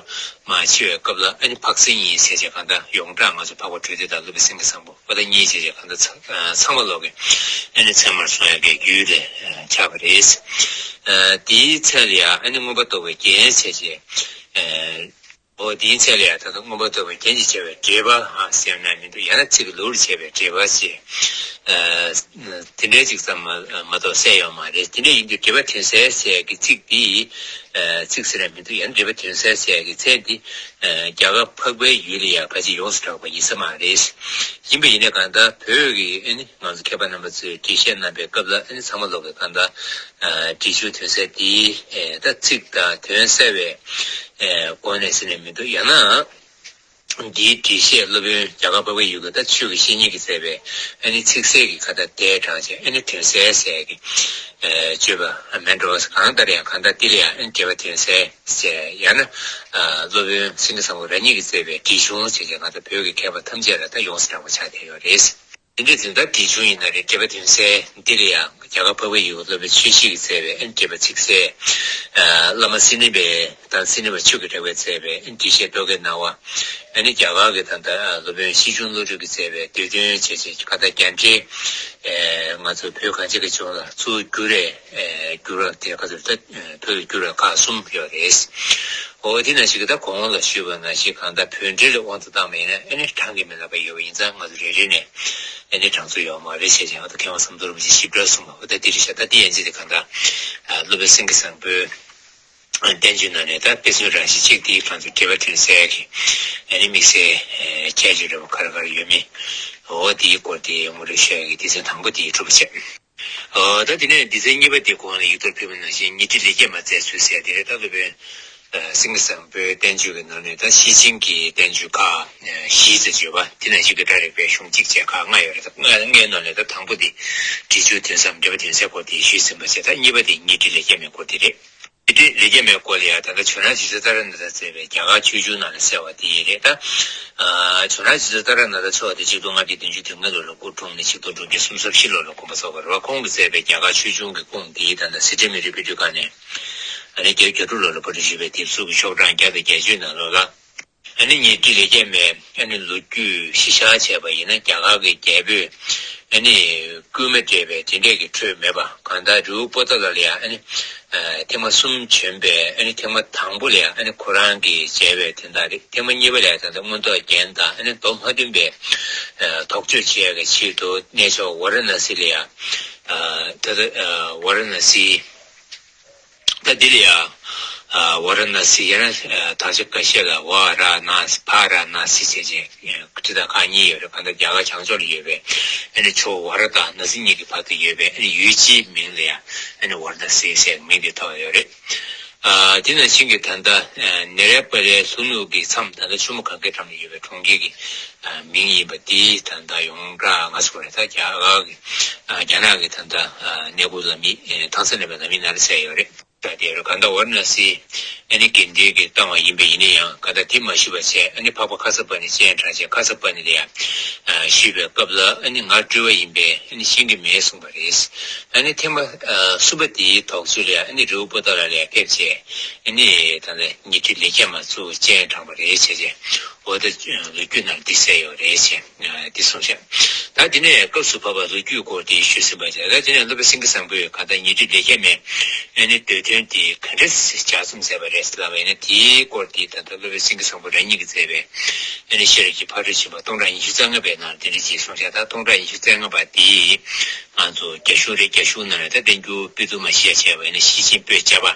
མར་ཕྱེ་བའི་སྐབས་ལ་ཨ་ནི་འཕགས་སེང་གཉིས་བྱས་བྱས་གང་ལྟར་ཡོངས་གྲགས་ང་ཚོ་འཕགས་པ་གྲོལ་སྡེ་དང་སློབ་དཔོན་སེང་གེ་བཟང་པོ། འོ་ད་གཉིས་བྱས་བྱས་གང་ལྟར་ཚང་ཚང་མ་ལོག་གི་ཨ་ནི་ཚད་མར་སོང་ཡག་གི་རྒྱུ་ལས་ཆགས་པ་རེད། དེའི་ཚད་ལ་ཡང་ཨ་ནི་མངོན་པར་རྟོགས་པའི་རྒྱན་བྱས་བྱས། འོ་དེའི་ཚད་ལ་ཡང་ད་ལྟ་མངོན་པར་རྟོགས་པའི་རྒྱན་གྱིས་བྱས་པའི་འགྲེལ་པ་ཟེར་ན་མི་འདུག་ཡང་ན་ཚིག་གི་ལུགས་ལ་བྱས་པའི་འགྲེལ་པ་ཞེས་ ཨ་དེ་འདྲའི་ཅིག་ཙམ་མ་མ་གཏོགས་གསལ་ཡོད་མ་རེད། དེ་འདྲ་ཡིན་དུས་འགྲེལ་པ་དོན་གསལ་ཟེར་གྱི་ཚིག་འདི་ཨ་ཚིག་ཟེར་ཡ་མི་འདུག་ཡང་འགྲེལ་པ་དོན་གསལ་ཟེར་གྱི་མཚན་འདི་ཨ་རྒྱ་གར་འཕགས་པའི་ཡུལ་ལ་ཡང་ཕལ་ཆེར་ཡོངས་སུ་གྲགས་པ་ཡིན་ས་མ་རེད། ཡིན་པ་ཡིན་ན་གང་ལྟར་བོད་ཀྱི་ཨ་ནི་ང་ཚོ་མཁས་པ་རྣམ་པ་ཚོས་འགྲེལ་བཤད་གནང་པའི་སྐབས་ལ་ཨ་ནི་ཚང་མ་ལོག་གི་གང་ལྟར་ཨ་འགྲེལ་ཆུང་དོན་གསལ་འདི་ཨ་ད་ཚིག་དང་དོན་གསལ་བའི་ཨ་སྒོ་ནས་ཟེར་ནས་མི་འདུག་ཡང་ན། འདིའི་འགྲེལ་བཤད་སློབ་དཔོན་རྒྱ་གར་འཕགས་པའི་ཡུལ་གྱི་ད་ཆོས་ཀྱི་བཤེས་གཉེན་གྱིས་མཛད་པའི་ཨ་ནི་ཚིག་གསལ་གྱི་ཁ་བརྡ་དེ་དྲངས་བྱས་ཨ་ནི་དོན་གསལ་ཟེར་གྱི་ཨ་བརྗོད་པ་མེད་འགྲོ། གང་ལྟར་ཡང་གང་ལྟར་འདི་ལ་ཡང་ཨ་ནི་འགྲེལ་པ་དོན་གསལ་ཟེར། ཡང་ན་ཨ་སློབ་དཔོན་སེང་གེ་བཟང་པོ་རང་ཉིད་ཀྱིས་མཛད་པའི་འགྲེལ་ཆུང་ཟེར་གྱི་གང་ལྟར་བོད་ཀྱི་མཁས་པ་ཐམས་ཅད་ལ་ད་ཡོངས་སུ་གྲགས་པ་ཆགས་བསྡད་ཡོད་རེད། དེ་འདྲའི་འཛིན་སྟངས་འགྲེལ་ཆུང་ཡིན་ན་རེད། འགྲེལ་པ་དོན་གསལ་འདི་ལ་ཡང་རྒྱ་གར་འཕགས་པའི་ཡུལ་སློབ་དཔོན་ཆོས་བཤེས་ཀྱིས་མཛད་པའི་ཨ་ནི་འགྲེལ་པ་ཚིག་གསལ། ཨ་བླ་མ་སི་ནི་པའི་དང་སི་ནི་པ་ཆོས་ཀྱི་རྒྱལ་པོས་མཛད་པའི་ཨ་ནི་འགྲེལ་བཤད་རྟོག་གེའི་སྣང་བ། ཨ་ནི་རྒྱ་གར་གྱི་ད་ལྟ་སློབ་དཔོན་ཤེར་ཕྱིན་བློ་གྲོས་ཀྱིས་མཛད་པའི་བསྡུས་དོན་བྱས་བྱས་ཁ་བརྡ་རྒྱ་འགྲེལ། ཨ་ང་ཚོ་བོད་གངས་ཅན་གྱི་ལྗོངས་ལ་གཙོ་བོ་བསྒྱུར་བའི་ཨ་བསྒྱུར་བ་དེ་ག་ཚོད་ད་བོད་ལ་བསྒྱུར་བའི་ཁག་གསུམ་ཡོད་རེད། འོ་དེ་ནང་བཞིན་གྱི་ད་གོང་ལ་ཞུས་པ་ནང་བཞིན་གང་ལྟར་བོད་འགྲེལ་ལ་དབང་དུ་བཏང་བ་ཡིན་ན་ཨ་ནི་གྲངས་ཀྱིས་མི་ལངས་པ་ཡོད་པ་ཡིན་ཙང་ང་ཚོ་རེ་རེ་ནས་ཨ་ནི་གྲངས་ཚོད་ཡོད་མ་རེད་བྱས་ཙང་ཨ་ད་མཁས་དབང་ཟམ་གདོང་རིན་པོ་ཆེས་ཞིབ་ཕྲ་གསུངས་པ་འོ་ད་འདི་རེད་ཤག་ད་འདི་ཡན་ཆད་དེ་གང་ལྟར་ཨ་སློབ་དཔོན་སེང་གེ་བཟང་པོའི་བསྟན་བཅོས་ནང་ནས་ད་དཔེ་མཚོན་རང་བཞིན་གཅིག་དེའི་གྲངས་ཚོད་འགྲེལ་པ་དོན་གསལ་གྱི་ཨ་ནི་དམིགས་བསལ་ཁྱད་ཆོས་འདྲ་པོ་ག་རེ་ག་རེ་ཡོད་མེད་འོ་དེའི་སྐོར་དེ་ངོ་སྤྲོད་ཞུ་ཡ་གི་སྡེ་ཚན་དང་པོ་དེ་གྲུབ་པ་བྱས། ཨོ་ད་དེ་ནས་སྡེ་ཚན་གཉིས་པ་དེ་གོང་ལ་ཡིག་ཐོག་ཕུལ་བ་ནང་བཞིན་ཉི་ཁྲི་ལེགས་སྐྱེས་མ་མཛད་ཚུལ་ཟེར་དེ་རེད། ད་སློབ་དཔོན་ཨ་སེང་གེ་བཟང་པོའི་བསྟན་བཅོས་ཀྱི་ནང་ནས་ད་ཤེར་ཕྱིན་གྱི་བསྟན་བཅོས་ཁག་ཨ་བཞི་ཟེར་བརྗོད་པ་དེ་ནང་བཞིན་གྱི་སྒྲ་རིག་པའི་གཞུང་གཅིག་བཅས་ཁག་ལྔ་ཡོད་རེད། ད་ལྔ་ལྔའི་ནང་ནས་ད་དང་པོ་དེ་འགྲེལ་ཆུང་དོན་གསལ་འགྲེལ་པ་དོན་གསལ་སྐོར་དེ་ཞུས་ཟིན་པ་བྱས། ད་གཉིས་པ་དེ་ཉི་ཁྲི་ལེགས་སྐྱེས་མའི་སྐོར་དེ་རེད། ཉི་ཁྲི་ལེགས་སྐྱེས་མའི་སྐོར་ལ་ཡང་ད་ལྟ་ཇོ་ནང་རྗེ་བཙུན་ཏཱ་ར་ནཱ་ཐས་མཛད་པའི་རྒྱ་གར་ཆོས་འབྱུང་ནང་ལ་གསལ་བ་དེ་ཡིན་རེད་ད། ཨ་ཇོ་ནང་རྗེ་བཙུན་ཏཱ་ར་ནཱ་ཐ་མཆོག་དེ་ཆིག་སྟོང་ལྔ་བརྒྱ་བདུན་ཅུ་དོན་ལྔ་ལོ་ལ་སྐུ་འཁྲུངས་ནས་ཆིག་སྟོང་དྲུག་བརྒྱ་སུམ་ཅུ་སོ་བཞི་ལོ་ལ་དགོངས་པ་རྫོགས་པ་རེད་བ། ཁོང་གིས་མཛད་པའི་རྒྱ་གར་ཆོས་འབྱུང་གི་ཁུངས་དེ་ད་ལྟ་སི་ཁྲོན་མི་རིགས་དཔེ་སྐྲུན་ཁང་ནས་ཨ་ནི་བརྒྱད་ཅུ་གྱ་དྲུག་ལོ་ལ་པར་སྐྲུན་ཞུས་པའི་དེབ་གཟུགས་ཀྱི་ཤོག་གྲངས་བརྒྱ་དང་བརྒྱད་ཅུ་ནང་ལོགས་ལ། ཨ་ནི་ཉི་ཁྲི་ལེགས་སྐྱེས་མའི་ཨ་ནི་ལོ་རྒྱུས་གཞི་བཞག་བྱས་པ་ཡིན་ན་རྒྱ་གར་གྱི་རྒྱལ་པོས་ཨ་ནི་བསྐུལ་མ་སྤྲད་པའི་དེ་འདྲས་ཀྱི་འཕྲོས་མེད་པ། གང་ལྟར་རི་བོ་པོ་ཏ་ལ་ལ་ཡང་ཨ་ནི་ཨ་ཐེངས་མ་གསུམ་བྱོན་པའི་ཨ་ནི་ཐེངས་མ་དང་པོ་ལ་ཡང་ཨ་ནི་ཁོ་རང་གིས་མཇལ་བའི་དོན་དག་རེད། ཐེངས་མ་གཉིས་པ་ལ་ཡང་ད་ལྟ་མངོན་རྟོགས་རྒྱན་དང་ཨ་ནི་མདོ་མ་བདུན་པའི་ཨ་དོགས་གཅོད་བྱེད་ཡག་གི་ཆེད་དུ་གནས་མཆོག་ཝཱ་ར་ཎ་སི་ལ་ཡང་ཨ་ད་ལྟ་ཨ་ཝཱ་ར་ཎ་སི། ད་འདི་ལ་ཡང་ཝཱ་ར་ཎ་སི་ཡང་ན་དག་ཆ་འགའ་ཤས་ལ་ཝཱ་ར་ཎ་སི་བྷ་ར་ཎ་སི་ཟེར་བྱས་ཁྲི་དང་ཁག་གཉིས་ཡོད་རེད། གང་ལྟར་རྒྱ་གར་བྱང་ཕྱོགས་ལ་ཡོད་པའི་ཨ་ནི་ཇོ་ཝཱ་ར་དང་ཎ་སི་གཉིས་ཀྱི་བར་དུ་ཡོད་པའི་ཨ་ནི་ཡུལ་སྤྱིའི་མིང་ལ་ཡང་ཨ་ནི་ཝཱ་ར་ཎ་སི་ཟེར་མིང་འདི་ཐོགས་ཡོད་རེད། ཨ་དེ་ནང་བཞིན་གྱི་ད་ལྟ་ནེ་རལ་པ་ལའི་ལྷོ་ནུབ་ཀྱི་མཚམས་ད་ལྟ་ཆུ་མོ་གངྒཱའི་འགྲམ་ལ་ཡོད་པའི་གྲོང་ཁྱེར་གྱི་མིང་ཡིན་པ་འདི་ད་ལྟ་ཡོངས་གྲགས་ང་ཚོ་རེད། ད་རྒྱ་གར་གྱི་རྒྱ་ནག་གི་ད་ལྟ་གནས་སྐོར་ལམ་ཡིག་ཐང་སན་ལ་བའི་ལམ་ཡིག་ནང་ལ་གསལ་ཡོད་རེད། ད་དེ་རུ་གང་ལྟར་ཝཱ་ར་ཎ་སི་ཨ་ནི་དགེ་འདུན་གྱིས་བཏང་བ་ཡིན་པས་ཡིན་ན་ཡང་གང་ལྟར་དེ་མ་ཞུས་པ་བྱས་ཨ་ནི་འཕགས་པ་ཁ་སར་པ་ཎི་སྤྱན་དྲངས་བྱས་ཁ་སར་པ་ཎི་ལ་ཡང་ཞུས་པའི་སྐབས་ལ་ཨ་ནི་ང་སྤྲུལ་པ་ཡིན་པས་ཨ་ནི་ཤེས་ཀྱི་མེད་གསུངས་པ་རེད། ཨ་ནི་ཐེངས་མ་གསུམ་པ་དེའི་དོགས་གཅོད་ལ་ཡང་ཨ་ནི་རི་བོ་པོ་ཏ་ལ་ལ་ཡང་ཕེབས་བྱས་ཨ་ནི་ད་ལྟ་ཉི་ཁྲི་ལེགས་སྐྱེས་མ་གཙོ་བོ་སྤྱན་དྲངས་པ་རེད་བྱས་བྱས་འོ་ད་ལོ་རྒྱུས་ནང་འདི་གསལ་ཡོད་རེད་བྱས། འདི་གསུངས་ཤག་ད་དེ་ནས་སྐབས་སུ་བབ་པ་ལོ་རྒྱུས་སྐོར་དེ་ཞུས་ཟིན་པ་བྱས། ད་དེ་ནས་སློབ་དཔོན་སེང་གེ་བཟང་པོས་གང་ལྟར་ཉི་ཁྲི་ལེགས་སྐྱེས་མའི་ཨ་ནི་བསྡུས་དོན་དེ་ག་འདྲ་ལྗགས་རྩོམ་མཛད་པ་རེད་ཟེར་ལབ་པ་ཡིན་ན་དེའི་སྐོར་དེ་ད་ལྟ་སློབ་དཔོན་སེང་གེ་བཟང་པོ་རང་ཉིད་ཀྱིས་མཛད་པའི་ཨ་ནི་ཤེས་རབ་ཀྱི་ཕ་རོལ་ཕྱིན་པ་སྟོང་ཕྲག་ཉི་ཤུ་རྩ་ལྔ་པའི་ནང་དེ་འདྲ་ཅིག་གསུངས་ཤག་ད་སྟོང་ཕྲག་ཉི་ཤུ་རྩ་ལྔ་པ་དེ་ང་ཚོ་རྒྱ་གཞུང་རེད། རྒྱ་གཞུང་ནང་ནས་ད་བསྟན་འགྱུར་དཔེ་བསྡུར་མ་ཞིག་བྱས་པ་ཡིན་ན་ཤེར་ཕྱིན་པོད་བརྒྱ་པ་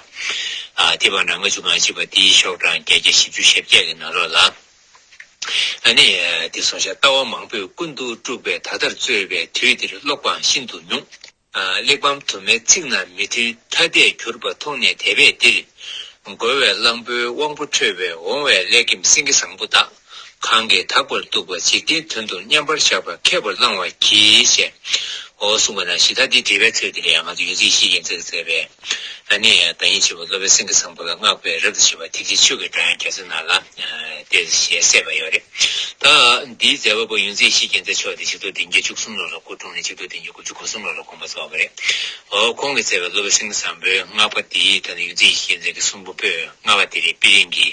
ཨ་དེ་བར་ན་ལྔ་བཅུ་ང་གཅིག་པ་དེའི་ཤོག་གྲངས་བརྒྱད་བརྒྱ་བཞི་བཅུ་ཞེ་བརྒྱད་ཀྱི་ནང་ལོགས་ལ། ཨ་ནི་དེ་གསུངས་ཤག་ལྟ་བ་མང་པོས་ཀུན་ཏུ་དཀྲུགས་པའི་ད་ལྟར་རྩོད་པའི་དུས་འདིར་ཀློག་པའང་ཤིན་ཏུ་ཉུང་། ཨ་གླེགས་བམ་དུ་མའི་ཚིག་རྣམས་མི་མཐུན་ཐ་དད་གྱུར་པ་མཐོང་ནས་དད་པས་འདིར། རྒོལ་བའི་གླང་པོའི་དབང་པོ་ཁྲོས་པའི་འོང་བའི་ཀླད་སྐྱེམས་སེང་གེ་བཟང་པོ་དག་གང་གིས་དག་པར་འདུག་པ་འཇིག་རྟེན་དོན་དུ་མཉམ་པར་བཞག་པ་མཁས་པར་བླང་བར་གྱིས་ཞེས། འོ་གསུངས་པ་ནང་བཞིན་ད་འདི་འགྲེལ་པའི་ཚུལ་འདི་ལ་ཡང་ང་ཚོ་ཡོངས་འཛིན་ཡེ་ཤེས་རྒྱལ་མཚན་གྱིས་མཛད་པའི། ཨ་ནི་བདག་ཉིད་ཆེན་པོ་སློབ་དཔོན་སེང་གེ་བཟང་པོ་ལ་བསྔགས་པའི་རབ་ཏུ་བྱུང་བ་ཐེག་ཆེན་ཆོས་ཀྱི་སྒྲ་དབྱངས་རྒྱ་མཚོའི་ནང་ལ་དེ་ཞེས་གསལ་བ་ཡོད་རེད། ད་འདིའི་མཛད་པ་པོ་ཡོངས་འཛིན་ཡེ་ཤེས་རྒྱལ་མཚན་མཆོག་དེ་ཆིག་སྟོང་བདུན་བརྒྱ་བཅུ་གསུམ་ལོ་ལ་སྐུ་འཁྲུངས་ནས་ཆིག་སྟོང་བདུན་བརྒྱ་དགུ་བཅུ་གོ་གསུམ་ལོ་ལ་དགོངས་པ་རྫོགས་པ་རེད། འོ་ཁོང་གིས་མཛད་པའི་སློབ་དཔོན་སེང་གེ་བཟང་པོའི་བསྔགས་པ་དེའི་ད་ནི་ཡོངས་འཛིན་ཡེ་ཤེས་རྒྱལ་མཚན་གྱི་གསུང་འབུམ་པོད་ལྔ་པ་དེ་རེད། དཔེ་རིང་གི་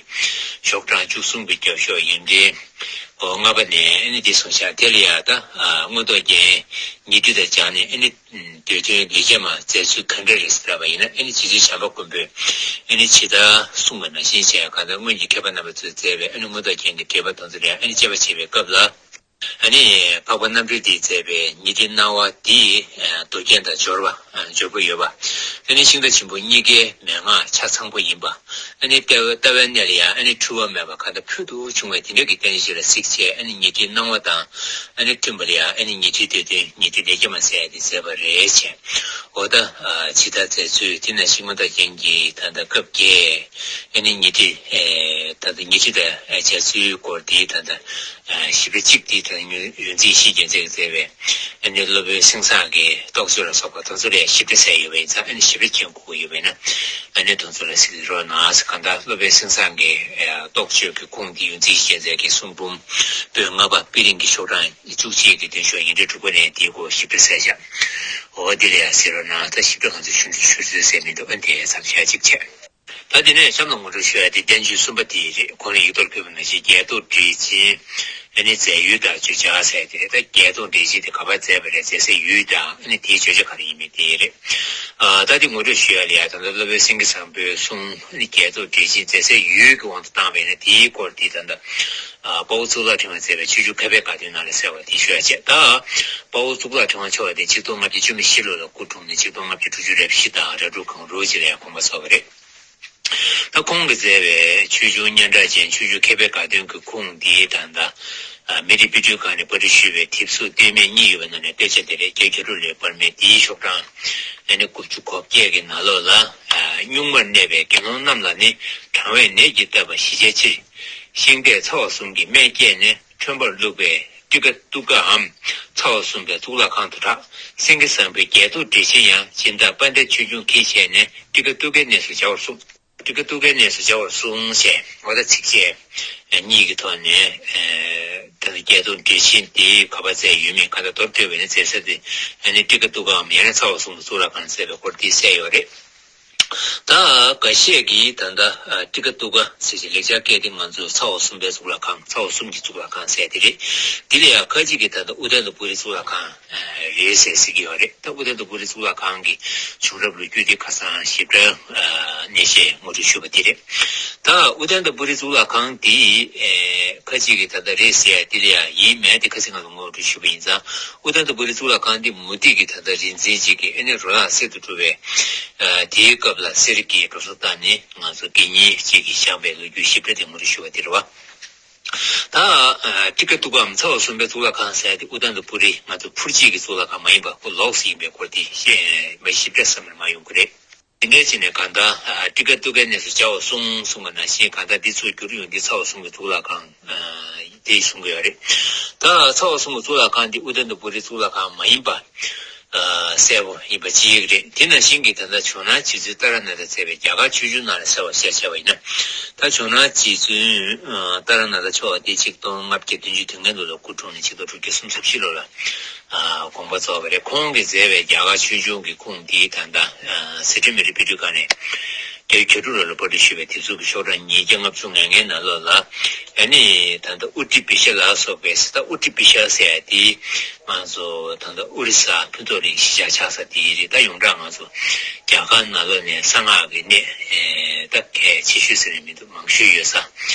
ཤོག་གྲངས་བཅུ་གསུམ་གྱི་རྒྱབ་ཤོག་ཡིག་ཕྲེང་འོ་ལྔ་པ་ནས་ཨ་ནི་འདི་གསུངས་ཤག་དེ་ལ་ཡང་ད་མངོན་རྟོགས་རྒྱན་ཉི་ཁྲི་དང་སྦྱར་ནས་ཨ་ནི། བསྡུས་དོན་ལེགས་སྐྱེས་མ་མཛད་ཚུལ་ག་འདྲ་རེད་ཟེར་བ་ཡིན་ན། ཨ་ནི་རྗེ་བཙུན་བྱམས་པ་མགོན་པོས་ཨ་ནི་ཇི་ལྟར་གསུངས་པ་ནང་བཞིན་བྱས་གང་ལྟར་སྔོན་གྱི་མཁས་པ་རྣམ་པ་ཚོས་མཛད་པའི་ཨ་ནི་མངོན་རྟོགས་རྒྱན་གྱི་འགྲེལ་པ་དེ་ཚོ་ལ་ཨ་ནི་དཔྱད་པ་བྱེད་པའི་སྐབས་ལ། ཨ་ནི་འཕགས་པ་རྣམ་གྲོལ་དེས་མཛད་པའི་ཉི་ཁྲིའི་སྣང་བ་དེ་མདོ་རྒྱན་དང་འབྱོར་བ་འབྱོར་པོ་ཡོད་པ། ཨ་ནི་ཤིང་རྟ་ཆེན་པོ་གཉིས་ཀའི་མན་ངག་ཆ་ཚང་པོ་ཡིན་པ། ཨ་ནི་ལྟ་བའི་ལྟ་བའི་གནས་ལ་ཡང་ཨ་ནི་འཁྲུལ་བ་མེད་པ་གང་ལྟར་ཕུལ་དུ་བྱུང་བའི་དེ་འདྲ་གི་རྟེན་གཞི་ལ་གཟིགས་བྱས། ཨ་ནི་ཉི་ཁྲིའི་སྣང་བ་དང་ཨ་ནི་མཐུན་པ་ལ་ཡང་ཨ་ནི་ཉི་ཁྲིའི་སྡེ་བདུན་ཉི་ཁྲི་ལས་ཀྱི་མ་ཟེར་ཏེ་མཛད་པ་རེད་ཅེས། འོ་ད་ཇི་ལྟར་མཛད་ཚུལ་དེ་ན་ཤིང་མ་ད་རྒྱན་གྱི་ད་ལྟ་སྐབས་བརྒྱད། ཨ་ནི་ཉི་ཁྲི་ད་ལྟ་ཉི་ཁྲི་དང་མཛད་ཚུལ་སྐོར་དེ་ད་ལྟ་ཞིབ་ཕྲ་གཅིག་དེ་ད་ལྟ་ཡོངས་འཛིན་ཡེ་ཤེས་རྒྱལ་མཚན་གྱིས་མཛད་པའི་ཨ་ནི་སློབ་དཔོན་སེང་བཟང་གི་རྟོགས་བརྗོད་ལ་སོགས་པ་དེ་ཚོ་ལ་ཞིབ་ཕྲ་གསལ་ཡོད་པ་ཡིན་ཙང་། ཨ་ནི་ཞིབ་ཕྲ་མཁྱེན་དགོས་ཀྱི་ཡོད་པས་ན་ཨ་ནི་དེ་ཚོ་ལ་གཟིགས་རོགས་གནང་ཟེར། གང་ལྟར་སློབ་དཔོན་སེང་བཟང་གི་རྟོགས་བརྗོད་ཀྱི་ཁུངས་དེ་ཡོངས་འཛིན་ཡེ་ཤེས་རྒྱལ་མཚན་གྱི་གསུང་འབུམ་པོད་ལྔ་པ་པི་རིང་གི་ཤོག་གྲངས་བཅུ་གཅིག་གི་མདུན་ཤོག་ཡིག་འབྲུ་དྲུག་པ་ནས་དེའི་སྐོར་ཞིབ་ཕྲ་གསལ་བཞག་འོ་འདི་ལ་ཡང་གཟིགས་རོགས་གནང་། ད་ཞིབ་ཕྲ་གང་ཚོད་ཞུ་འདོད་ཞུ་འདོད་ཟེར་མི་འདུག་ཨ་ནི་དེ་མཚམས་བཞག་ཅིག་བྱས། ད་དེ་ནས་གཤམ་ལ་ངོ་སྤྲོད་ཞུ་ཡ་དེ་བསྟན་བཅོས་གསུམ་པ་དེ་རེད། གོང་ལ་ཡིག་ཐོག་ཕུལ་བ་ནང་བཞིན་རྒྱས་འདོགས་འགྲེལ་ཆེན། ཨ་ནི་རྫས་ཡོད་དང་བརྗོད་བྱ་ཟེར་དེ་རེད། ད་རྒྱས་འདོགས་འགྲེལ་ཆེན་དེ་ག་པར་མཛད་པ་རེད། མཛད་སའི་ཡུལ་དང་ཨ་ནི་དེའི་བརྗོད་བྱ་ག་རེ་ཡིན་མིན་དེ་རེད། ཨ་ད་དེ་ངོ་སྤྲོད་ཞུ་ཡ་ལ་ཡ་ད་ལྟ་སློབ་དཔོན་སེང་གེ་བཟང་པོའི་གསུང་ཨ་ནི་རྒྱས་འདོགས་འགྲེལ་ཆེན་མཛད་སའི་ཡུལ་གྱི་དབང་དུ་བཏང་བས་ན་དེའི་སྐོར་དེ་ད་ལྟ་ཨ་དཔའ་བོ་གཙུག་ལག་ཕྲེང་བས་མཛད་པའི་ཆོས་འབྱུང་མཁས་པའི་དགའ་སྟོན་ནང་ལ་གསལ་བ་དེ་ཞུ་ཡ་བྱས། ད་དཔའ་བོ་གཙུག་ལག་ཕྲེང་བ་མཆོག་དེ་ཆིག་སྟོང་ལྔ་བརྒྱ་བཅུ་མེད་བཞི་ལོ་ལ་སྐུ་འཁྲུངས་ནས་ཆིག་སྟོང་ལྔ་བརྒྱ་དྲུག་ཅུ་རེ་བཞི་དང་ར་ཕྲུག་གང་རུང་ཅིག་ལ་ཡང་དགོངས་པ་རྫོགས་པ་རེད། ད་ཁོང་གིས་མཛད་པའི་ཆོས་འབྱུང་སྙན་གྲགས་ཅན་ཆོས་འབྱུང་མཁས་པའི་དགའ་སྟོན་གྱི་ཁུངས་འདི་ད་ལྟ་ཨ་མི་རིགས་དཔེ་སྐྲུན་ཁང་ནས་པར་སྐྲུན་ཞུས་པའི་དེབ་གཟུགས་ལྟོས་མེད་གཉིས་ཡོད་པའི་ནང་ནས་དཔེ་ཆ་དེ་རེད། རྒྱལ་བ་མཁས་གྲུབ་ལོའི་པར་མའི་འདིའི་ཤོག་གྲངས་ཨ་ནི་དགུ་བཅུ་གོ་བརྒྱད་ཀྱི་ནང་ལོགས་ལ། ཨ་གཉུག་མར་གནས་པའི་དགེ་སློང་རྣམས་ལ་ནི་གྲང་བའི་ནད་ཀྱིས་བཏབ་པ་ཞི་བྱའི་ཕྱིར། ཤིང་འབྲས་ཚ་བ་གསུམ་གྱི་སྨན་བསྐྱེད་ནས་ཁྲོན་པར་བླུགས་པའི་ཊི་ཀ་ཏུ་ཀའམ་ཚ་བ་གསུམ་པའི་གཙུག་ལག་ཁང་དུ་གྲགས། སེང་གེ་བཟང་པོའི་རྒྱས་འདོགས་འགྲེལ་ཆེན་ཡང་སྦྱིན་བདག་དཔལ་ལྡན་ཆོས་འབྱུང་གིས་བྱས་ནས་ཊི་ཀ་ཏུ་ཀའི་གནས་སུ་སྦྱར་བར་གསུངས། ཊི་ཀ་ཏུ་ཀའི་གནས་སུ་སྦྱར་བར་གསུངས་ཞེས་འོ་ད་ཚིགས་བཅད་གཉིས་ཀྱི་ཐོག་ནས་ཨ་ད་ལྟ་རྒྱས་འདོགས་འགྲེལ་ཆེན་དེ་ག་པར་མཛད་ཡོད་མེད། གང་ལྟར་མདོར་བསྡུས་པ་ཡིན་ན་མཛད་ས་དེ་ཨ་ནི་ཊི་ཀ་ཏུ་ཀའམ་ཡང་ན་ཚ་བ་གསུམ་གྱི་གཙུག་ལག་ཁང་ལ་མཛད་པའི་སྐོར་དེ་གསལ་ཡོད་རེད། ད་འགའ་ཤས་ཀྱིས་ད་ལྟ་ཨ་ཊི་ཀ་ཏུ་ཀ་ཟེར་ཞིང་ལེགས་སྦྱར་སྐད་དེ་ང་ཚོས་ཚ་བ་གསུམ་པའི་གཙུག་ལག་ཁང་། ཚ་བ་གསུམ་གྱི་གཙུག་ལག་ཁང་ཟེར་དེ་རེད། དེ་ལ་ཡང་ཁ་ཅིག་གིས་ད་ལྟ་ཨུ་དན་ཏ་པུ་རི་གཙུག་ལག་ཁང་ཨ་རེད་ཟེར་ཟེར་གྱི་ཡོད་རེད། ད་ཨུ་དན་ཏ་པུ་རི་གཙུག་ལག་ཁང་གི་བྱུང་རབས་ལོ་རྒྱུས་དེ་ཁ་སང་ཞིབ་ཕྲ་ཨ་གནས་བཤད་ངོ་སྤྲོད་ཞུས་པ་དེ་རེད། ད་ཨུ་དན་ཏ་པུ་རི་གཙུག་ལག་ཁང་དེ་ཨ་ཁ་ཅིག་གིས་ད་ལྟ་རེད་ཟེར་ཡ་དེ་ལ་ཡང་ཡིན་མིན་དེ་ཁ་སང་ང་ཚོ་ངོ་སྤྲོད་ཞུས་པ་ཡིན་ཙང་། ཨུ་དན་ཏ་པུ་རི་གཙུག་ལག་ཁང་འདི་མུ་སྟེགས་ཀྱི་ད་ལྟ་རིག་འཛིན་གཅིག་གིས་ཨ་ནི་རོ་ལངས་གསེར་དུ་གྲུབ་པའི་ཨ་དེའི་སྐབས་ལ་གསེར་གྱི་འགྲོ་སོང་བཏང་ནས་ང་ཚོ་དགེ་བསྙེན་གཅིག་གིས་བཞེངས་པའི་ལོ་རྒྱུས་ཞིབ་ཕྲ་དེ་ངོ་སྤྲོད་ཞུ་བ་དེ་རེད་བ། ད་ཨ་ཊི་ཀ་ཏུ་ཀའམ་ཚ་བ་གསུམ་པའི་གཙུག་ལག་ཁང་ཟེར་ཡ་དེ་ཨུ་དན་ཏ་པུ་རི་ང་ཚོ་ཕུར་གཅིག་གི་གཙུག་ལག་ཁང་མ་ཡིན་པ་ཁོ་ལོགས་སུ་ཡིན་པའི་སྐོར་དེ་བཤད་མ་ཞིབ་ཕྲ་བསམ་བློ་མ་ཡོང་གི་རེད། དེ་འདྲའི་ཕྱིར་ནས་གང་ལྟར་ཨ་ཊི་ཀ་ཏུ་ཀའི་གནས་སུ་སྦྱར་བར་གསུངས་གསུངས་པ་ནང་བཞིན། གང་ལྟར་འདི་ཚོ་བསྒྱུར་ཡོང་འདི་ཚ་བ་གསུམ་གྱི་གཙུག་ལག་ཁང་ཨ་དེ་གསུང་གི་ཡོད་རེད། ད་ཚ་བ་གསུམ་གྱི་གཙུག་ལག་ཁང་འདི་ཨུ་དན་ཏ་པུ་རི་གཙུག་ལག་ཁང་མ་ཡིན་པ་ཨ་གསལ་པོ་ཡིན་པ་ཅིག་རེད། དེ་ནང་བཞིན་གྱི་ད་ལྟ་ཇོ་ནང་རྗེ་བཙུན་ཏཱ་ར་ནཱ་ཐ་མཛད་པའི་རྒྱ་གར་ཆོས་འབྱུང་ནང་ལ་གསལ་བ་བཤད་བྱས་པ་ཡིན་ན། ད་ཇོ་ནང་རྗེ་བཙུན་ཨ་ཏཱ་ར་ནཱ་ཐ་མཆོག་དེ་ཆིག་སྟོང་ལྔ་བརྒྱ་བདུན་ཅུ་དོན་ལྔ་ལོ་ལ་སྐུ་འཁྲུངས་ནས་ཆིག་སྟོང་དྲུག་བརྒྱ་སུམ་ཅུ་སོ་བཞི་ལོ་ལ། ཨ་དགོངས་པ་རྫོགས་པ་རེད། ཁོང་གིས་མཛད་པའི་རྒྱ་གར་ཆོས་འབྱུང་གི་ཁུངས་འདི་ད་ལྟ་ཨ་སི་ཁྲོན་མི་རིགས་དཔེ་སྐྲུན་ཁང་ནས་རྒྱལ་བ་མཁས་གྲུབ་ལོ་ལ་པར་སྐྲུན་ཞུས་པའི་དེབ་གཟུགས་ཀྱི་ཤོག་གྲངས་ཉིས་བརྒྱ་ལྔ་བཅུ་ང་ལྔའི་ནང་ལོགས་ལ། ཨ་ནི་ད་ལྟ་ཨུ་ཏྲི་པི་ཤ་ལ་སོགས་པའི་ད་ཨུ་ཏྲི་པི་ཤ་ཟེར་ཡ་དེ་ང་ཚོ་ད་ལྟ་ཨོ་རི་ས་ཕུན་ཚོགས་གླིང་གཞིས་ཆགས་ཆགས་ས་དེ་རེད། ད་ཡོངས་གྲགས་ང་ཚོ་རྒྱ་གར་ནང་ལོགས་ནས་གསང་སྔགས་ཀྱི་གནས་ཨེ་ད་གལ་ཆེ་ཤོས་ཟེར་ནས་མི་འདུག་མང་ཤོས་ཡོད་ས།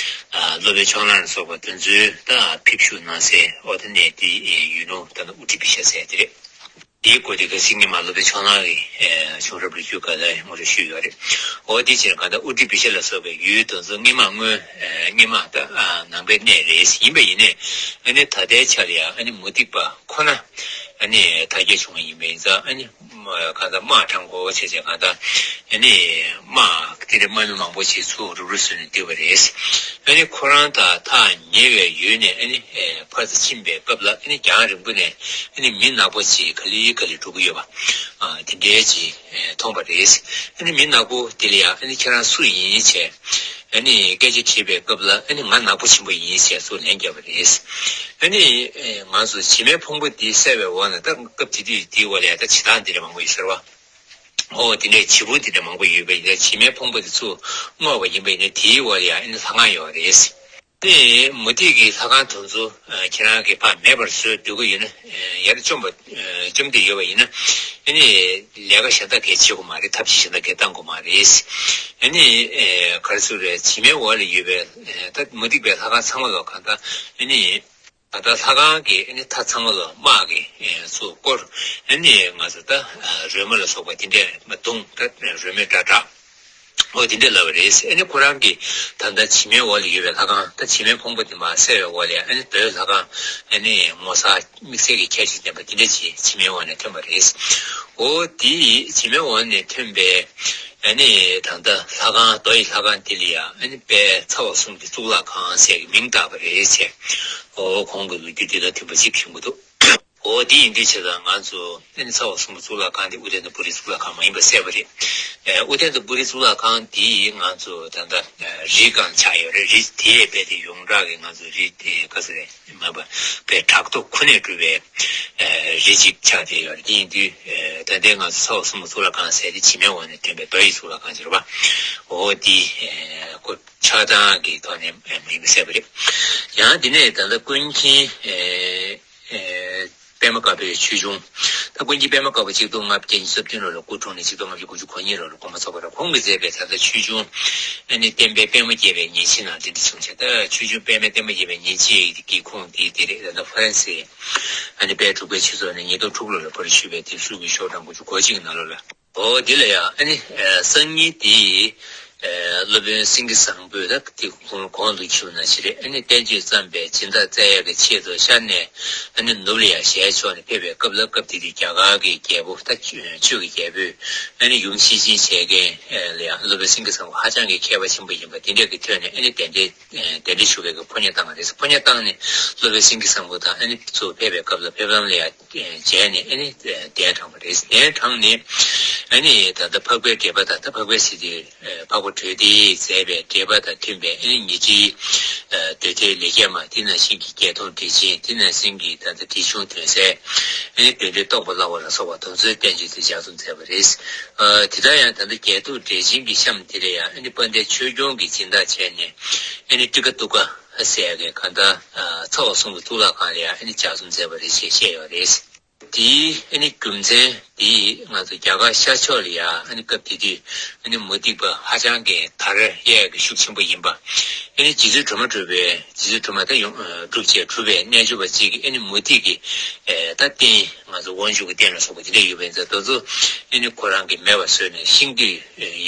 ཨ་སློབ་དཔོན་ཕྱོགས་གླང་ལ་སོགས་པ་དེ་ཚོའི་ད་ཕེབས་བཞུགས་གནང་སའི་ཨོ་ད་གནས་དེ་ཡིན་ནོ། ད་ནི་ཨུ་ཏྲི་པི་ཤ་ཟེར་དེ་རེད། དེའི་སྐོར་དེ་ཁ་སང་ཉི་མ་སློབ་དཔོན་ཕྱོགས་གླང་གི་ཨེ་བྱུང་རབས་ལོ་རྒྱུས་སྐོར་ལ་ངོ་སྤྲོད་ཞུས་ཡོད་རེད། ཨོ་དེ་ཕྱིར་གང་ལྟར་ཨུ་ཏྲི་པི་ཤ་ལ་སོགས་པའི་ཡུལ་དེ་ཚོ་སྔོན་མ་སྔོན་ཨེ་སྔོན་མ་ད་ཨ་ནང་པའི་གནས་རེད། ཡིན་པ་ཡིན་ནའི་ཨ་ནི་ད་ལྟའི་ཆ་ལ་ཡང་ཨ་ནི་མུ་སྟེགས་པ་ཁོ་ན་ཨ་ནི་དར་རྒྱས་བྱུང་བ་ཡིན་པ་ཡིན་ཙང་། ཨ་ནི་གང་ལྟར་དམག་དྲངས་དགོས་བྱས་བྱས་གང་ལྟར་ཨ་ནི་དམག་དེ་འདྲ་དམག་མི་མང་པོ་ཞིག་ཚུར་རུབ་རུབ་བཟོས་ནས་བསྡུས་པ་རེད། ཨ་ནི་ཁོ་རང་དང་ཐག་ཉེ་བའི་ཡུལ་ནས་ཨ་ནི་ཨེ་ཕར་ཚུར་ཕྱིན་པའི་སྐབས་ལ་ཨ་ནི་རྒྱང་རིང་པོ་ནས་ཨ་ནི་མི་ནག་པོ་ཅིག་ག་ལེ་ག་ལེ་འགྲོ་གི་ཡོད་པ། ཨ་དེ་འདྲའི་ཅིག་ཨེ་མཐོང་པ་རེད། ཨ་ནི་མི་ནག་པོ་དེ་ལ་ཡང་ཨ་ནི་ཁྱེད་རང་སུ་ཡིན་བྱས། ཨ་ནི་སྐད་ཆ་དྲིས་པའི་སྐབས་ལ་ཨ་ནི་ང་ནག་པོ་ཆེན་པོ་ཡིན་ཞེས་སུ་ལན་བརྒྱབ་པ་རེད། ཨ་ནི་ཨེ་ང་ཚོ་བྱེ་མའི་ཕུང་པོ་འདི་བསལ་བའི་འོག་ན་ད་སྐབས་དེ་དུས་དེའི་འོག་ལ་ཡང་ད་བྱེ་ཐང་དེ་འདྲ་མང་པོ་ཡོད་ཟེར་བ། ཨོ་དེ་འདྲའི་བྱེ་ཕུང་དེ་འདྲ་མང་པོ་ཡོད་པ་ཡིན་ན། བྱེ་མའི་ཕུང་པོ་དེ་ཚུར་བསྔོགས་པ་ཡིན་པ་ཡིན་ན་དེའི་འོག་ལ་ཡང་ཨ་ནི་ལྷ་ཁང་ཡོད་རེད། ཨ་ནི་མུ་སྟེགས་ཀྱི་ལྷ་ཁང་དེ་ཚོ་ཨ་ཁྱེད་རང་གིས་ཕར་མེད་པར་བཟོས་སྡོད་ཀྱི་ཡོད་ན། ཨ་ཡར་བཅོམ་པ་ཨ་བཅོམ་འདོད་ཡོད་པ་ཡིན་ན་ཨ་ནི་ལས་ཀ་གཞན་དག་གས་བྱེད་དགོས་མ་རེད། ཐབས་ཤེས་གཞན་དག་གས་བཏང་དགོས་མ་རེད། ཨ་ནི་ཨ་ག་རེ་ཟེར་རེད། བྱེ་མའི་འོག་ལ་ཡོད་པའི་ཨ་ད་མུ་སྟེགས་པའི་ལྷ་ཁང་ཚང་མ་ལོག་གང་ལྟར་ཨ་ནི། ད་ལྟ་ལྷ་ཁང་གི་ཨ་ནི་མཐའ་ཚང་མ་ལ་དམག་གིས་ཚུར་བསྐོར། ཨ་ནི་ང་ཚོ་ད་རོལ་མོ་ལ་སོགས་པ་དེ་འདྲས་མ་བརྡུངས། ད་རོལ་མོའི་སྒྲ་གྲགས། འོ་དེ་འདྲས་ལབ་པ་རེད། ཨ་ནི་ཁོ་རང་གི་ད་ལྟ་བྱེ་མའི་འོག་ལ་ཡོད་པའི་ལྷ་ཁང་། ད་བྱེ་མའི་ཕུང་པོ་དེ་མར་བསལ་བའི་འོག་ལ་ཨ་ནི་རྡོའི་ལྷ་ཁང་། ཨ་ནི་ངོ་མཚར་དམིགས་བསལ་གྱི་ཁྱད་ཆོས་ལྡན་པ་དེ་འདྲས་ཅིག་བྱེ་མའི་འོག་ནས་ཐོན་པ་རེད། འོ་དེ་བྱེ་མའི་འོག་ནས་ཐོན་པའི་ཨ་ནི་ད་ལྟ་ལྷ་ཁང་། རྡོ་ཡི་ལྷ་ཁང་དེ་ལ་ཡང་ཨ་ནི་དཔལ་ཚ་བ་གསུམ་གྱི་གཙུག་ལག་ཁང་ཟེར་གྱི་མིང་བཏགས་པ་རེད་ཟེར། འོ་ཁོང་གི་ལོ་རྒྱུས་འདི་དང་མཐུན་པ་ཞིག་ཞུ་གི་འདུག་འོ་དེ་ཡིན་དུས་བྱས་ཙང་ང་ཚོ་ཨ་ནི་ཚ་བ་གསུམ་གྱི་གཙུག་ལག་ཁང་དེ་ཨུ་ཏན་ཏ་པུ་རི་གཙུག་ལག་ཁང་མ་ཡིན་པ་གསལ་པོ་རེད། ཨ་ཨུ་ཏན་ཏ་པུ་རི་གཙུག་ལག་ཁང་དེ་ང་ཚོ་ད་ལྟ་རི་སྒང་ཆགས་ཡོད་རེད། རི་དེ་རྦད་དེ་ཡོངས་གྲགས་ཀྱི་ང་ཚོ་རི་དེ་ག་ཚོད་རེད། མ་པ་པའི་བྲག་རྡོ་ཁོ་ནས་གྲུབ་པའི་ཨ་རི་གཅིག་ཆགས་བསྡད་ཡོད་རེད། དེ་ཡིན་དུས་ཨ་ད་ལྟའི་ང་ཚོ་ཚ་བ་གསུམ་གྱི་གཙུག་ལག་ཁང་ཟེར་དེ་བྱེ་མའི་འོག་ནས་ཐོན་པའི་རྡོ་ཡི་གཙུག་ལག་ཁང་ཅིག་རེད་པ། འོ་དེ་ཨ་ཁོ་ཆགས་སྟངས་ཀྱི་ཐོག་ནས་ཨ་མིང་གསལ་པོ་རེད། ཡང་དེ་ནས་ད་ལྟ་ཀུན་མཁྱེན་ཨ་ཨ་པདྨ་དཀར་པོའི་ཆོས་འབྱུང་། ད་ཀུན་མཁྱེན་པདྨ་དཀར་པོ་ཆིག་སྟོང་ལྔ་བརྒྱ་ཉི་ཤུ་རྩ་བདུན་ལོ་ལ་སྐུ་འཁྲུངས་ནས་ཆིག་སྟོང་ལྔ་བརྒྱ་དགུ་བཅུ་གོ་གཉིས་ལོ་ལ་དགོངས་པ་རྫོགས་པ་རེད། ཁོང་གིས་མཛད་པའི་ད་ལྟ་ཆོས་འབྱུང་ཨ་ནི་བསྟན་པའི་པདྨོ་རྒྱས་པའི་ཉིན་བྱེད་ནང་དེ་འདྲ་བྱུང་བྱས། ད་ཆོས་འབྱུང་པདྨའི་བསྟན་པ་རྒྱས་པའི་ཉིན་བྱེད་ཀྱི་ཁུངས་དེ་དེ་རེད། ད་ལྟ་ཧྥ་རན་སི་ཨ་ནི་དཔལ་འབྲུག་པའི་ཆོས་ཚོགས་ནས་ཉིས་སྟོང་དྲུག་ལོ་ལ་ཕར་ཞུས་པའི་དེབ་གཟུགས་ཀྱི་ཤོག་གྲངས་དགུ་བཅུ་གོ་གཅིག་ནང་ལོགས་ལ། འོ་དེ་ལ་ཡང་ཨ་ནི་ཨ་སང་ཉིན་དེ་ཨ་སློབ་དཔོན་སེང་གེ་བཟང་པོས་ད་དེ་གོང་གོང་དུ་ཞུས་ནང་བཞིན་རེད། ཨ་ནི་བསྟན་བཅོས་བརྩམས་པའི་སྦྱིན་བདག་བཙལ་ཡག་གི་ཆེད་དུ་ཤར་ནས་ཨ་ནི་ནུབ་ལ་ཡང་ཞལ་ཕྱོགས་ནས་ཕེབས་པའི་སྐབས་ལ། སྐབས་དེ་དུས་རྒྱ་གར་གྱི་རྒྱལ་པོ་ད་ཆོས་ཆོས་ཀྱི་རྒྱལ་པོས་ཨ་ནི་ཡུམ་ཤེར་ཕྱིན་བྱེད་མཁན་ལ་ཡང་སློབ་དཔོན་སེང་གེ་བཟང་པོ་ཧ་ཅང་གི་མཁས་པ་ཆེན་པོ་ཡིན་པ་དེ་འདྲ་གི་ཐོག་ནས་ཨ་ནི་གདན་འདྲེན་གདན་འདྲེན་ཞུ་བའི་གི་ཕོ་ཉ་བཏང་བ་རེད། ཕོ་ཉ་བཏང་ནས་སློབ་དཔོན་སེང་གེ་བཟང་པོ་དང་ཨ་ནི་ཚུར་ཕེབས་པའི་སྐབས་ལ་ཕེབས་ལམ་ལ་ཡང་མཇལ་ནས་ཨ་ནི་གདན་དྲངས་པ་རེད། གདན་དྲངས་ནས་ཨ་ནི་ད་ལྟ་འཕགས་པའི་འགྲེལ་པ་དང་། ད་འཕགས་པའི་ཞི་བདེ་འཕགས་པ་གྲོལ་སྡེས་མཛད་པའི་འགྲེལ་པ་དང་མཐུན་པའི་ཨ་ནི་ཉི་ཁྲིའི་མདོ་སྡེའི་ལེགས་སྦྱར་མ། དེ་ནང་བཞིན་གྱི་བརྒྱད་སྟོང་འགྲེལ་ཆེན། དེ་ནང་བཞིན་གྱི་ད་ལྟ་འགྲེལ་ཆུང་དོན་གསལ། ཨ་ནི་དོན་འགྲེལ་རྟོགས་པ་སླ་བ་ལ་སོགས་པ་དེ་ཚོའི་བསྟན་བཅོས་དེ་ལྗགས་རྩོམ་མཛད་པ་རེད། ཨ་དེ་ལྟར་ཡང་ད་ལྟ་བརྒྱད་སྟོང་འགྲེལ་ཆེན་གྱི་གཤམ་དེ་ལ་ཡང་ཨ་ནི་དཔལ་ལྡན་ཆོས་སྐྱོང་གི་སྦྱིན་བདག་བྱས་ནས་ཨ་ནི་ཏྲི་ཀ་ཏུ་ཀ་ཟེར་ཡག་གི་གང་ལྟར་ཨ་ཚ་བ་གསུམ་གྱི་གཙུག་ལག་ཁང་ལ་ཡང་ཨ་ནི་ལྗགས་རྩོམ་མཛད་པ་རེད་ཅེས་བཤད་ཡོད་རེད། དེའི་ཨ་ནི་རྒྱུ་མཚན་དེ་ང་ཚོ་རྒྱ་གར་ཤར་ཕྱོགས་ལ་ཡང་ཨ་ནི་སྐབས་དེ་དུས་ཨ་ནི་མུ་སྟེགས་པ་ཧ་ཅང་གི་དར་ཡག་གི་ཤུགས་ཆེན་པོ་ཡིན་པ། ཨ་ནི་རྗེ་བཙུན་སྒྲོལ་མ་གྲུབ་པའི་རྗེ་བཙུན་སྒྲོལ་མ་ད་ཡོངས་གྲུབ་བྱས་གྲུབ་པའི་རྣལ་འབྱོར་པ་གཅིག་གིས་ཨ་ནི་མུ་སྟེགས་ཀྱི་ཨ་ད་རྟེན། ང་ཚོ་དབང་ཕྱུག་གི་རྟེན་ལ་སོགས་པ་དེ་འདྲ་ཡོད་པ་ཡིན་ཙང་། དེ་ཚོ་ཨ་ནི་ཁོ་རང་གིས་མེད་པ་བཟོས་ནས་ཤིང་རྡུལ་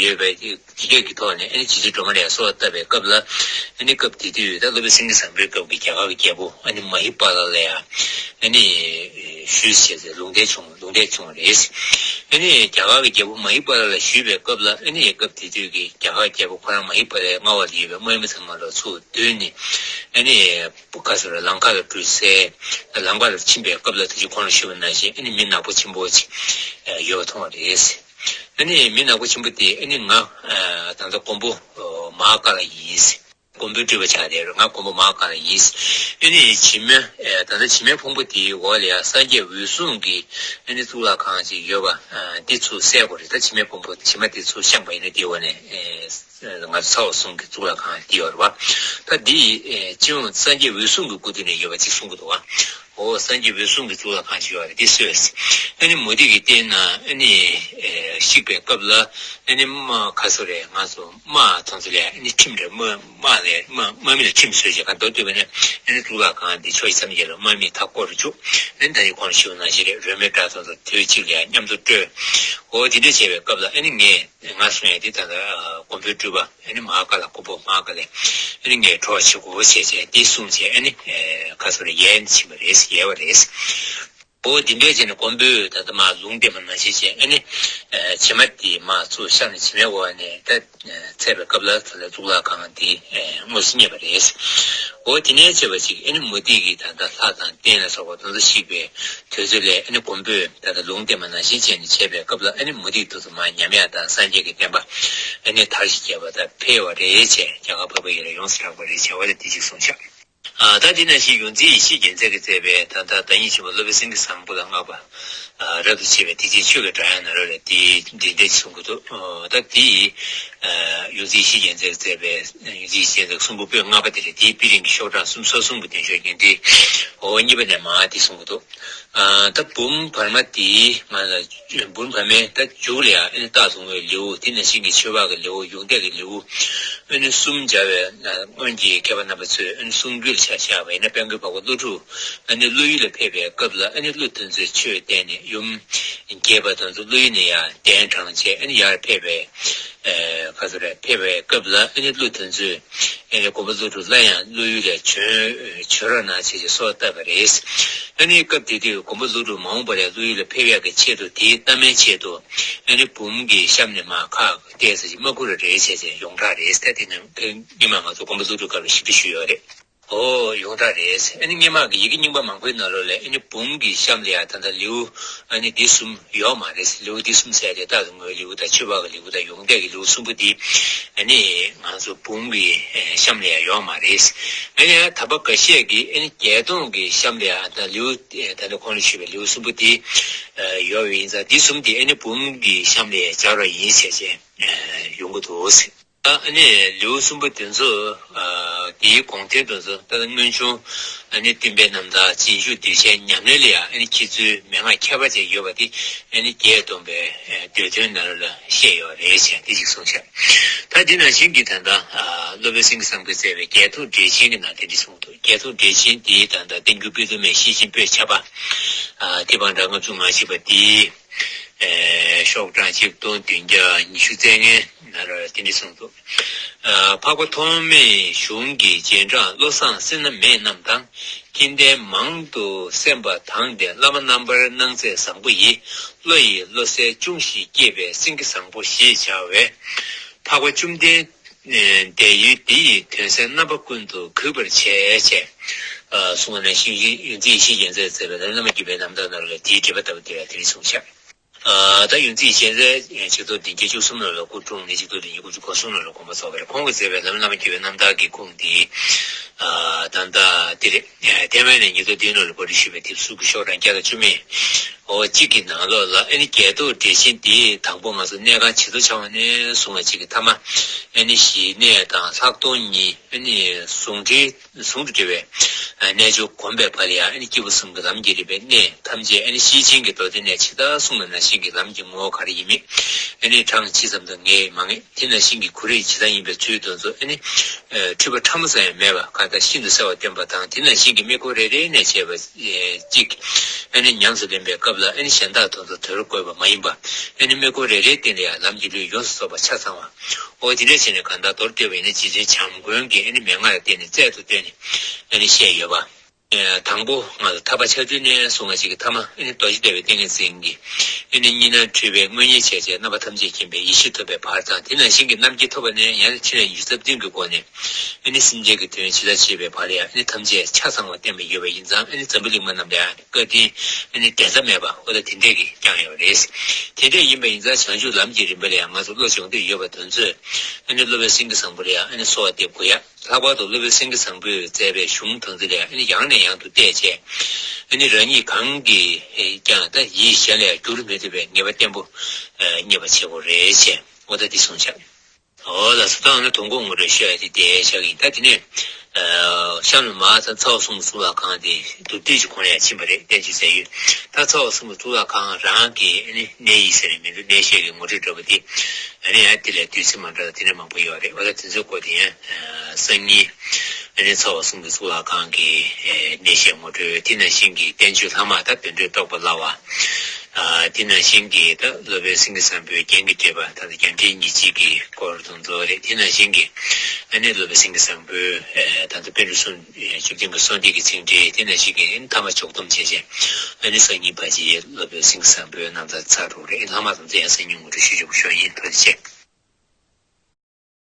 ཡོད་པའི་དེ་གས་ཀྱི་ཐོག་ནས་ཨ་ནི་རྗེ་བཙུན་སྒྲོལ་མ་ལ་ཡང་གསོལ་བ་བཏབ་པའི་སྐབས་ལ། ཨ་ནི་སྐབས་དེ་དུས་ད་སློབ་དཔོན་སེང་གེ་བཟང་པོའི་སྐབས་ཀྱི་རྒྱ་གར་གྱི་རྒྱལ་པོ་ཨ་ནི་མ་ཧི་པཱ་ལ་ལ་ཡང་ཨ་ནི་ཞུས་བྱས་ཏེ་ལུང་བསྟན་བྱུང་། ལུང་བསྟན་བྱུང་བ་རེད། ཨ་ནི་རྒྱ་གར་གྱི་རྒྱལ་པོ་མ་ཧི་པཱ་ལ་ལ་ཞུས་པའི་སྐབས་ལ། ཨ་ནི་སྐབས་དེ་དུས་ཀྱི་རྒྱ་གར་རྒྱལ་པོ་ཁོ་རང་མ་ཧི་པཱ་ལའི་མངའ་འོག་ལ་ཡོད་པའི་དམག་མི་ཚང་མ་ལ་ཚུར་བསྡུས་ནས་ཨ་ནི་ག་ཟེར་རེད། ལང་ཀ་ལ་འགྲོ་སའི། ལང་ཀ་ལ་ཕྱིན་པའི་སྐབས་ལ་དེ་བཞིན་གོང་ལ་ཞུས་པ་ནང་བཞིན་ཨ་ནི་མི་ནག་པོ་ཆེན་པོ་ཅིག་ཡོད་པ་མཐོང་བ་རེད། ཨ་ནི་མི་ནག་པོ་ཆེན་པོ་དེ་ཨ་ནི་ང་ད་ལྟ་མགོན་པོ་མ་ཧཱ་ཀཱ་ལ་ཡིན། མགོན་པོའི་སྤྲུལ་པ་ཆགས་བསྡད་རེད། ང་མགོན་པོ་མ་ཧཱ་ཀཱ་ལ་ཡིན། ཨ་ནི་བྱེ་མ་ད་ལྟ་བྱེ་མའི་ཕུང་པོ་དེའི་འོག་ལ་ཡང་སངས་རྒྱས་འོད་སྲུང་གི་ཨ་ནི་གཙུག་ལག་ཁང་ཅིག་ཡོད་པ་འདི་ཚུར་གསལ་དགོས་རེད། ད་བྱེ་མའི་ཕུང་པོ་བྱེ་མ་དེ་ཚུར་བཤམས་པ་ཡིན་ན་དེའི་འོག་ནས། ང་ཚོ་ཚ་བ་གསུམ་གྱི་གཙུག་ལག་ཁང་འདི་ཡོད་རེད་བ། ད་འདི་སྤྱི་ཡོངས་སངས་རྒྱས་འོད་སྲུང་གི་སྐུ་དུས་ནས་ཡོད་པ་ཅིག་གསུང་གི་འདུག་བ། འོ་སངས་རྒྱས་འོད་སྲུང་གི་གཙུག་ལག་ཁང་ཞིག་ཡོད་རེད། འདི་སུས། ཨ་ནི་མུ་སྟེགས་ཀྱི་རྟེན་ནང་ཨ་ནི་གཤེགས་པའི་སྐབས་ལ་ཨ་ནི་དམག་ག་ཚོད་རེད། ང་ཚོ་དམག་ཚོ་ཚོ་ལས་ཨ་ནི་ཁྲིམས་རེད། དམག་དམག་ལས་དམག་དམག་མི་ལ་ཁྲིམས་བཟོས་བྱས་ག་མདོ་སྟོད་པ་ནས་ཨ་ནི་གཙུག་ལག་ཁང་འདི་ཕྱོགས་བཞི་མཚམས་བརྒྱད་ལ་དམག་མི་མཐའ་བསྐོར་བཅུག་ཨ་ནི་ད་ནི་གོང་ཞུས་ནང་བཞིན་རེད། རོལ་མོའི་སྒྲ་དང་དུས་གཅིག་ལ་མཉམ་དུ་དཀྲོལ། འོ་དེ་འདྲ་བྱས་པའི་སྐབས་ལ་ཨ་ནི་ངས་ང་གསུང་ཡ་འདི་ད་ལྟ་མགོན་པོའི་སྤྲུལ་པ། ཨ་ནི་མ་ཧཱ་ཀཱ་ལ། མགོན་པོ་མ་ཧཱ་ཀཱ་ལས་ཨ་ནི་ངས་གྲོགས་བྱེད་དགོས་ཞེས་བྱས་འདི་གསུངས་བྱས། ཨ་ནི་ཁ་སོ་རེ་ཡལ་ཕྱིན་པ་རེད། ཡལ་བ་རེད། འོ་འདི་འདྲས་བྱས་ནས་མགོན་པོས་ད་ལྟ་མར་ལུང་བསྟན་པ་ནང་བཞིན་བྱས། ཨ་ནི་བྱེ་མ་དེ་མར་ཚུར་བཤམས་ནས་བྱེ་མའི་འོག་ནས་ད་ཚད་པའི་སྐབས་ལ་ད་ལྟ་གཙུག་ལག་ཁང་འདི་དངོས་སུ་རྙེད་པ་རེད། འོ་དེ་ནས་བྱས་པ་ཅིག་ཨ་ནི་མུ་སྟེགས་ཀྱི་ད་ལྟ་ལྷ་དང་རྟེན་ལ་སོགས་པ་དེ་ཚོ་གཤེགས་པའི་དུས་ཚོད་ལས་ཨ་ནི་མགོན་པོས་ད་ལྟ་ལུང་བསྟན་པ་ནང་བཞིན་བྱས་ནས་བྱས་པའི་སྐབས་ལ། ཨ་ནི་མུ་སྟེགས་དེ་ཚོ་མར་ཉམས་ཡག་དང་སངས་རྒྱས་ཀྱི་བསྟན་པ་ཨ་ནི་དར་ཞིང་རྒྱས་པ་དང་འཕེལ་བ་རེད་བྱས། རྒྱ་གར་འཕགས་པའི་ཡུལ་ལ་ཡོངས་སུ་གྲགས་པ་རེད་བྱས། འོ་ད་དེ་ཅིག་གསུངས་ཤག་ཨ་ད་དེ་ནང་བཞིན་ཡོངས་འཛིན་ཡེ་ཤེས་རྒྱལ་མཚན་གྱིས་མཛད་པའི་ད་ལྟ་བདག་ཉིད་ཆེན་པོ་སློབ་དཔོན་སེང་གེ་བཟང་པོ་ལ་བསྔགས་པ། རབ་ཏུ་ཕྱེ་བའི་ཐེག་ཆེན་ཆོས་ཀྱི་སྒྲ་དབྱངས་ནང་ལོགས་ལ་དེའི་འགྲེལ་བཤད་གསུང་གི་འདུག་ད་དེ་ཡི་ཡོངས་འཛིན་ཡེ་ཤེས་རྒྱལ་མཚན་གྱིས་མཛད་པའི་ཡོངས་འཛིན་ཡེ་ཤེས་རྒྱལ་མཚན་གསུང་འབུམ་པོད་ལྔ་པ་དེ་རེད། དེའི་དཔེ་རིང་གི་ཤོག་གྲངས་སུམ་ཅུ་སོ་གསུམ་གྱི་དོན་ཤོག་ཉིས་ཁྲི་འོ་གཉིས་པ་ནས་མར་དེ་གསུང་གི་འདུག་ད་འབུམ་བར་མ་དེའི་ང་ལ་འབུམ་བར་མའི་ད་མཇུག་ལ་ཡང་རྟགས་དང་བསྔོའི་ལེའུ། དེ་ནང་བཞིན་གྱི་མཆོད་པ་གི་ལེའུ། ཡོངས་གཏད་ཀྱི་ལེའུ། ཨ་ནི་གསུམ་སྦྱར་བའི་སྔོན་གྱི་མཁས་པ་རྣམ་པ་ཚོས་ཨ་ནི་གསུང་རྒྱུན་ལ་ཆ་བཞག་པ་ཡིན་ན། དཔལ་མགོན་འཕགས་པ་ཀླུ་སྒྲུབ་ཨ་ནི་ཀླུ་ཡུལ་ལ་ཕེབས་པའི་སྐབས་ལ་ཨ་ནི་ཀླུ་དེ་ཚོས་ཆོས་བསྟན་ནས་ཡུམ་རྒྱས་པ་དེ་ཚོ་ཀླུ་ཡུལ་ནས་ཡར་གདན་དྲངས་བྱས་ཨ་ནི་ཡར་ཕེབས་པའི་ཨེ་ག་ཚོད་རེད། ཕེབས་པའི་སྐབས་ལ་ཨ་ནི་ཀླུ་དེ་ཚོས་ཨ་ནི་མགོན་པོ་ཀླུ་སྒྲུབ་སླར་ཡང་ཀླུ་ཡུལ་ལ་བྱོན་བྱོན་རོགས་གནང་བྱས་ཅེས་གསོལ་བ་བཏབ་པ་རེད། ཨ་ནི་སྐབས་དེ་དུས་མགོན་པོ་ཀླུ་སྒྲུབ་མ་འོངས་པ་ལ་ཀླུ་ཡུལ་ལ་ཕེབས་ཡག་གི་ཆེད་དུ། དེའི་གཏའ་མའི་ཆེད་དུ་ཨ་ནི་འབུམ་གྱི་གཤམ་ནས་མར་ཁ་གཏད་ས་ཅིག་མ་བསྐུར་བ་རེད་བྱས་བྱས་ཡོངས་གྲགས་རེད། ད་དེ་ནི་སྔོན་མ་ང་ཚོ་མགོན་པོ་ཀླུ་སྒྲུབ་སྐབས་ལ་ཞིབ་ཕྲ་ཞུས་ཡོད་རེད། ཨོ་ཡོངས་གྲགས་རེད། ཨ་ནི་སྔོན་མ་གི་ཡི་གེ་རྙིང་པ་མང་པོའི་ནང་ལོགས་ལ་ཨ་ནི་འབུམ་གྱི་གཤམ་ལ་ཡང་ད་ལྟ་ལེའུ་ཨ་ནི་འདི་གསུམ་ཡོད་མ་རེད། ལེའུ་འདི་གསུམ་ཟེར་ཏེ་རྟགས་དང་བསྔོའི་ལེའུ་དང་མཆོད་པ་གི་ལེའུ་དང་ཡོངས་གཏད་ཀྱི་ལེའུ་གསུམ་པོ་འདི་ཨ་ནི་ང་ཚོ་འབུམ་གྱི་གཤམ་ལ་ཡང་ཡོད་མ་རེད། ཨ་ནི་ད་བར་འགའ་ཤས་ཀྱིས་ཨ་ནི་བརྒྱད་སྟོང་གི་གཤམ་ལ་ཡང་ད་ལེའུ་ད་ལྟ་གོང་ལ་ཞུས་པའི་ལེའུ་གསུམ་པོ་འདི་ཡོད་པ་ཡིན་ཙང་འདི་གསུམ་འདི་ཨ་ནི་འབུམ་གྱི་གཤམ་ལ་ཡང་སྦྱར་བ་ཡིན་ཟེར་བྱས་ཡོང་གི་འདུག་ཨ་ནི་ལེའུ་གསུམ་པོ་དེ་ཚོ་ཨ་དེའི་དགོངས་དོན་དེ་ཚོ་ད་ལྟ་སྔོན་བྱུང་ཨ་ནི་བསྟན་པའི་རྣམ་ཐར་རྗེས་འཇུག་གདུལ་བྱའི་ཉམས་ལེན་ལ་ཡང་ཨ་ནི་འཁྱེར་ཚུལ་མན་ངག་ཁྱད་པར་ཅན་ཡོད་པ་དེ་ཨ་ནི་བརྒྱད་སྟོང་པའི་ཨ་བསྡུས་དོན་ནང་ལ་བཤད་ཡོད་རེད་ཅེས་དེ་ཅིག་གསུངས་ཤག་ད་དེ་ནང་བཞིན་གྱི་ད་ལྟ་ཨ་སློབ་དཔོན་སེང་གེ་བཟང་པོས་མཛད་པའི་བརྒྱད་ཐུག་འགྲེལ་ཆེན་གྱི་ནང་དེ་འདྲ་གསུངས་འདུག་བརྒྱད་ཐུག་འགྲེལ་ཆེན་དེའི་ད་ལྟ་བསྟན་འགྱུར་དཔེ་ཐུབ་མའི་ཤེར་ཕྱིན་པོད་ཆ་པ་ཨ་ཐེར་འབུམ་གྲངས་ལྔ་བཅུ་ང་གཅིག་པ་དེའི། ཤོག་གྲངས་གཅིག་སྟོང་བདུན་བརྒྱ་ཉི་ཤུ་རྩ་ལྔའི་ནང་ལ་དེ་འདྲ་གསུངས་འདུག་འཕགས་པ་ཐོགས་མེད་གཞུང་གི་རྗེས་འབྲང་བློ་བཟང་བསོད་ནམས་མེད་རྣམས་དང་། མཁྱེན་ལྡན་མང་དུ་གསན་པ་དང་ལྡན་བླ་མ་རྣམ་པར་སྣང་མཛད་བཟང་པོ་ཡི། བློ་ཡི་བློ་གསལ་ཅུང་ཞིག་སྐྱེས་པའི་སེང་གེ་བཟང་པོ་ཞེས་བྱ་བའི། འཕགས་པ་བཅོམ་ལྡན་འདས་ཡུལ་འདི་ཡི་དོན་གསལ་རྣམ་པ་ཀུན་ཏུ་གུས་པར་བྱས་བྱས། གསུངས་པ་ནང་བཞིན་ཡོངས་འཛིན་ཡེ་ཤེས་རྒྱལ་མཚན་མཛད་པའི་ལམ་བླ་མ་བརྒྱུད་པའི་རྣམ་ཐར་ནང་ལ་དེའི་འགྲེལ་པ་ལྟ་བུ་དེ་ལ་དེ་ནས་གསུངས་ཤག་ཨ་ད་ཡོངས་འཛིན་ཡེ་ཤེས་རྒྱལ་མཚན་ཆིག་སྟོང་བདུན་བརྒྱ་བཅུ་གསུམ་ལོ་ལ་སྐུ་འཁྲུངས་ནས་ཆིག་སྟོང་བདུན་བརྒྱ་དགུ་བཅུ་གོ་གསུམ་ལོ་ལ་དགོངས་པ་རྫོགས་པ་རེད། ཁོང་གིས་མཛད་པའི་ལམ་བླ་མ་བརྒྱུད་པའི་རྣམ་ཐར་གྱི་ཁུངས་དེ་ཨ་ད་ལྟ་དེ་རེད། ཐེ་ཝན་ནས་ཉིས་སྟོང་བདུན་ལོ་ལ་པར་སྐྲུན་ཞུས་པའི་དེབ་གཟུགས་ཀྱི་ཤོག་གྲངས་བརྒྱ་དང་བཅུ་མེད། འོ་གཅིག་གི་ནང་ལོགས་ལ་ཨ་ནི་བརྒྱད་ཐུག་འགྲེལ་ཆེན་དེ་དང་པོ་ང་ཚོ་གནས་ཁང་བྱི་དོར་འཆང་བ་ནས་བཟུང་བ་གཅིག་གི་ཐ་མ་ཨ་ནི་ཞི་གནས་དང་ལྷག་མཐོང་གཉིས་ཨ་ནི་ཟུང་འབྲེལ། ཟུང་དུ་འབྲེལ་བའི་རྣལ་འབྱོར་བསྒོམས་པའི་བར་ལ་ཡང་ཨ་ནི་སྐྱེས་བུ་གསུམ་གྱི་ལམ་གྱི་རིམ་པའི་གནད་ཐམས་ཅད་ཨ་ནི་ཤེར་ཕྱིན་གྱི་མདོ་སྡེ་ནས་ཇི་ལྟར་གསུངས་པ་ནང་བཞིན་གྱི་ལམ་གྱི་ངོ་བོ་ག་རེ་ཡིན་མིན་ཨ་ནི་གྲངས་ཇི་ཙམ་དུ་ངེས་མ་ངེས་དེ་ནང་བཞིན་གྱི་གོ་རིམ་ཇི་ལྟར་ཡིན་པའི་ཚུལ་དེ་ཚོ་ཨ་ནི་འཁྲུལ་པ་ཕྲ་མོ་ཙམ་ཡང་མེད་པ་གང་ལྟར་ཤིན་ཏུ་གསལ་བར་སྟོན་པ་དང་། དེ་ནང་བཞིན་གྱི་དམིགས་སྐོར་རེ་རེ་ནས་བྱས་པ་གཅིག་ཨ་ནི་ཉམས་སུ་ལེན་པའི་སྐབས་ལ་ཨ་ནི་གཞན་དག་དེ་ཚོ་དོར་དགོས་པ་མ་ཡིན་པ་ཨ་ནི་དམིགས་སྐོར་རེ་རེའི་སྟེང་ལ་ཡང་ལམ་གྱི་ལུས་ཡོངས་སུ་རྫོགས་པ་ཆ་ཚང་བ། འོ་དེ་འདྲ་བྱས་ནས་གང་ལྟར་མདོར་བསྡུས་པ་ཡིན་ན་རྗེ་བཙུན་བྱམས་མགོན་གྱིས་ཨ་ནི་མན་ངག་ལ་བརྟེན་ནས་རྩལ་དུ་བཏོན་ནས་ཨ་ནི་བཤད་ཡོད་པ། དང་པོ་ང་ལ་ཐར་པ་ཆགས་དུས་ནས་བཟུང་བ་ཞིག་གི་ཐ་མ་ཨ་ནི་རྡོ་རྗེ་ལྟ་བའི་ཏིང་ངེ་འཛིན་གྱི་ཨ་ནི་གཉིས་སྣང་འཁྲུལ་པའི་དངོས་གཉེན་བྱས་བྱས་རྣམ་པ་ཐམས་ཅད་མཁྱེན་པའི་ཡེ་ཤེས་ཐོབ་པའི་བར་དང་། དེ་ནང་བཞིན་གྱི་རྣམ་མཁྱེན་ཐོབ་པ་ནས་ཡང་ཕྱི་ནས་ཡུལ་ཚབ་བདུན་གྱི་སྒོ་ནས་ཨ་ནི་སེམས་ཅན་གྱི་དོན་ཇི་ལྟར་བྱེད་པའི་བར་ལ་ཡང་ཨ་ནི་ཐམས་ཅད་ཆ་ཚང་བ་བསྟན་པ་ཡོད་པ་ཡིན་ཙང་ཨ་ནི་འཛམ་བུ་གླིང་མ་རྣམས་ལ་ཡང་བཀའ་དྲིན་ཨ་ནི་འགྲན་ཟླ་མེད་པ་འོ་ད་དེ་འདྲས་ཀྱིས་བསྐྱངས་ཡོད་པ་རེད། དེ་འདྲས་ཡིན་པ་ཡིན་ཙང་བྱང་ཆུབ་ལམ་གྱི་རིམ་པ་ལ་ཡང་ང་ཚོ་བློ་སྦྱོང་འདོད་ཡོད་པ་དེ་ཚོས་ཨ་ནི་སློབ་དཔོན་སེང་གེ་བཟང་པོ་ལ་ཡང་ཨ་ནི་གསོལ་བ་འདེབས་དགོས་ཡ། ལྷག་པར་དུ་སློབ་དཔོན་སེང་གེ་བཟང་པོས་མཛད་པའི་གཞུང་དེ་ཚོ་ལ་ཨ་ནི་ཡང་ནས་ཡང་དུ་བལྟས་བྱས། ཨ་ནི་རང་ཉིད་གང་གིས་ཀྱང་ད་ཡིད་གཞན་ལས་འགྱུར་མི་ཐུབ་པའི་ངེས་པ་བརྟན་པོ་རྙེད་པ་བྱེད་དགོས་རེད་ཅེས་འོ་ད་འདི་གསུངས་བཞག་འོ་ལགས་སོ། ད་ཨ་ནི་དུས་འཁོར་ངོ་སྤྲོད་ཤོད་ཡ་དེ་དེ་བཞག་གི་ཡིན། ད་དེ་ནས་གཤམ་ལ་མར་ད་ཚ་བ་གསུམ་གྱི་གཙུག་ལག་ཁང་དེ་མདོར་བསྡུས་ཀྱི་གོང་ལ་ཡང་ཕྱིན་པ་རེད། བསྟན་བཅོས་མཛད་ཡུལ། ད་ཚ་བ་གསུམ་གྱི་གཙུག་ལག་ཁང་རང་གི་ཨ་ནི་གནས་ཡིག་ཟེར་ནས་མི་འདུག་གནས་བཤད་ཀྱི་ངོ་སྤྲོད་འདྲ་པོ་དེ། ཨ་ནི་ཡང་དེ་ལས་བསྡུས་ཚིག་མ་འདྲ་དེ་འདྲ་མང་པོ་ཡོད་རེད། འོ་ད་དེ་ཚོའི་སྐོར་དེ་ཡང་སང་ཉིན་ཨ་ནི་ཚ་བ་གསུམ་གྱི་གཙུག་ལག་ཁང་གི་གནས་བཤད་ངོ་སྤྲོད། དེ་ནང་བཞིན་གྱི་བསྟན་བཅོས་ལྷག་མ་ད་དོན་འགྲེལ་རྟོགས་པ་སླ་བ། དེ་ནང་བཞིན་གྱི་ད་སློབ་དཔོན་སེང་གེ་བཟང་པོའི་རྒྱན་གྱི་འགྲེལ་པ་ད་ལྟ་རྒྱན་འགྲེལ་ཉེར་གཅིག་གི་སྐོར་དང་ཚོ་རེད། དེ་ནང་བཞིན་གྱི་ཨ་ནི་སློབ་དཔོན་སེང་གེ་བཟང་པོའི་ད་ལྟ་པཎ་གྲུབ་གསུང་བཅུ་བདུན་གྱི་གསུང་ཐིག་གི་ཚིག་འགྲེལ། དེ་ནང་བཞིན་གྱི་ཨ་ནི་ཐ་མ་ཇོག་སྡོམ་བྱས་བྱས་ཨ་ནི་སང་ཉིན་ཕལ་ཆེར་སློབ་དཔོན་སེང་གེ་བཟང་པོའི་རྣམ་ཐར་ཚར་འགྲོ་གི་རེད། ལྷག་མ་དང་ཚོ་ཡང་སང་ཉིན་ངོ་སྤྲོད་ཞུ་ཆོག་གི་ཤོག་ཡིན། ཐུགས་རྗེ་ཆེ།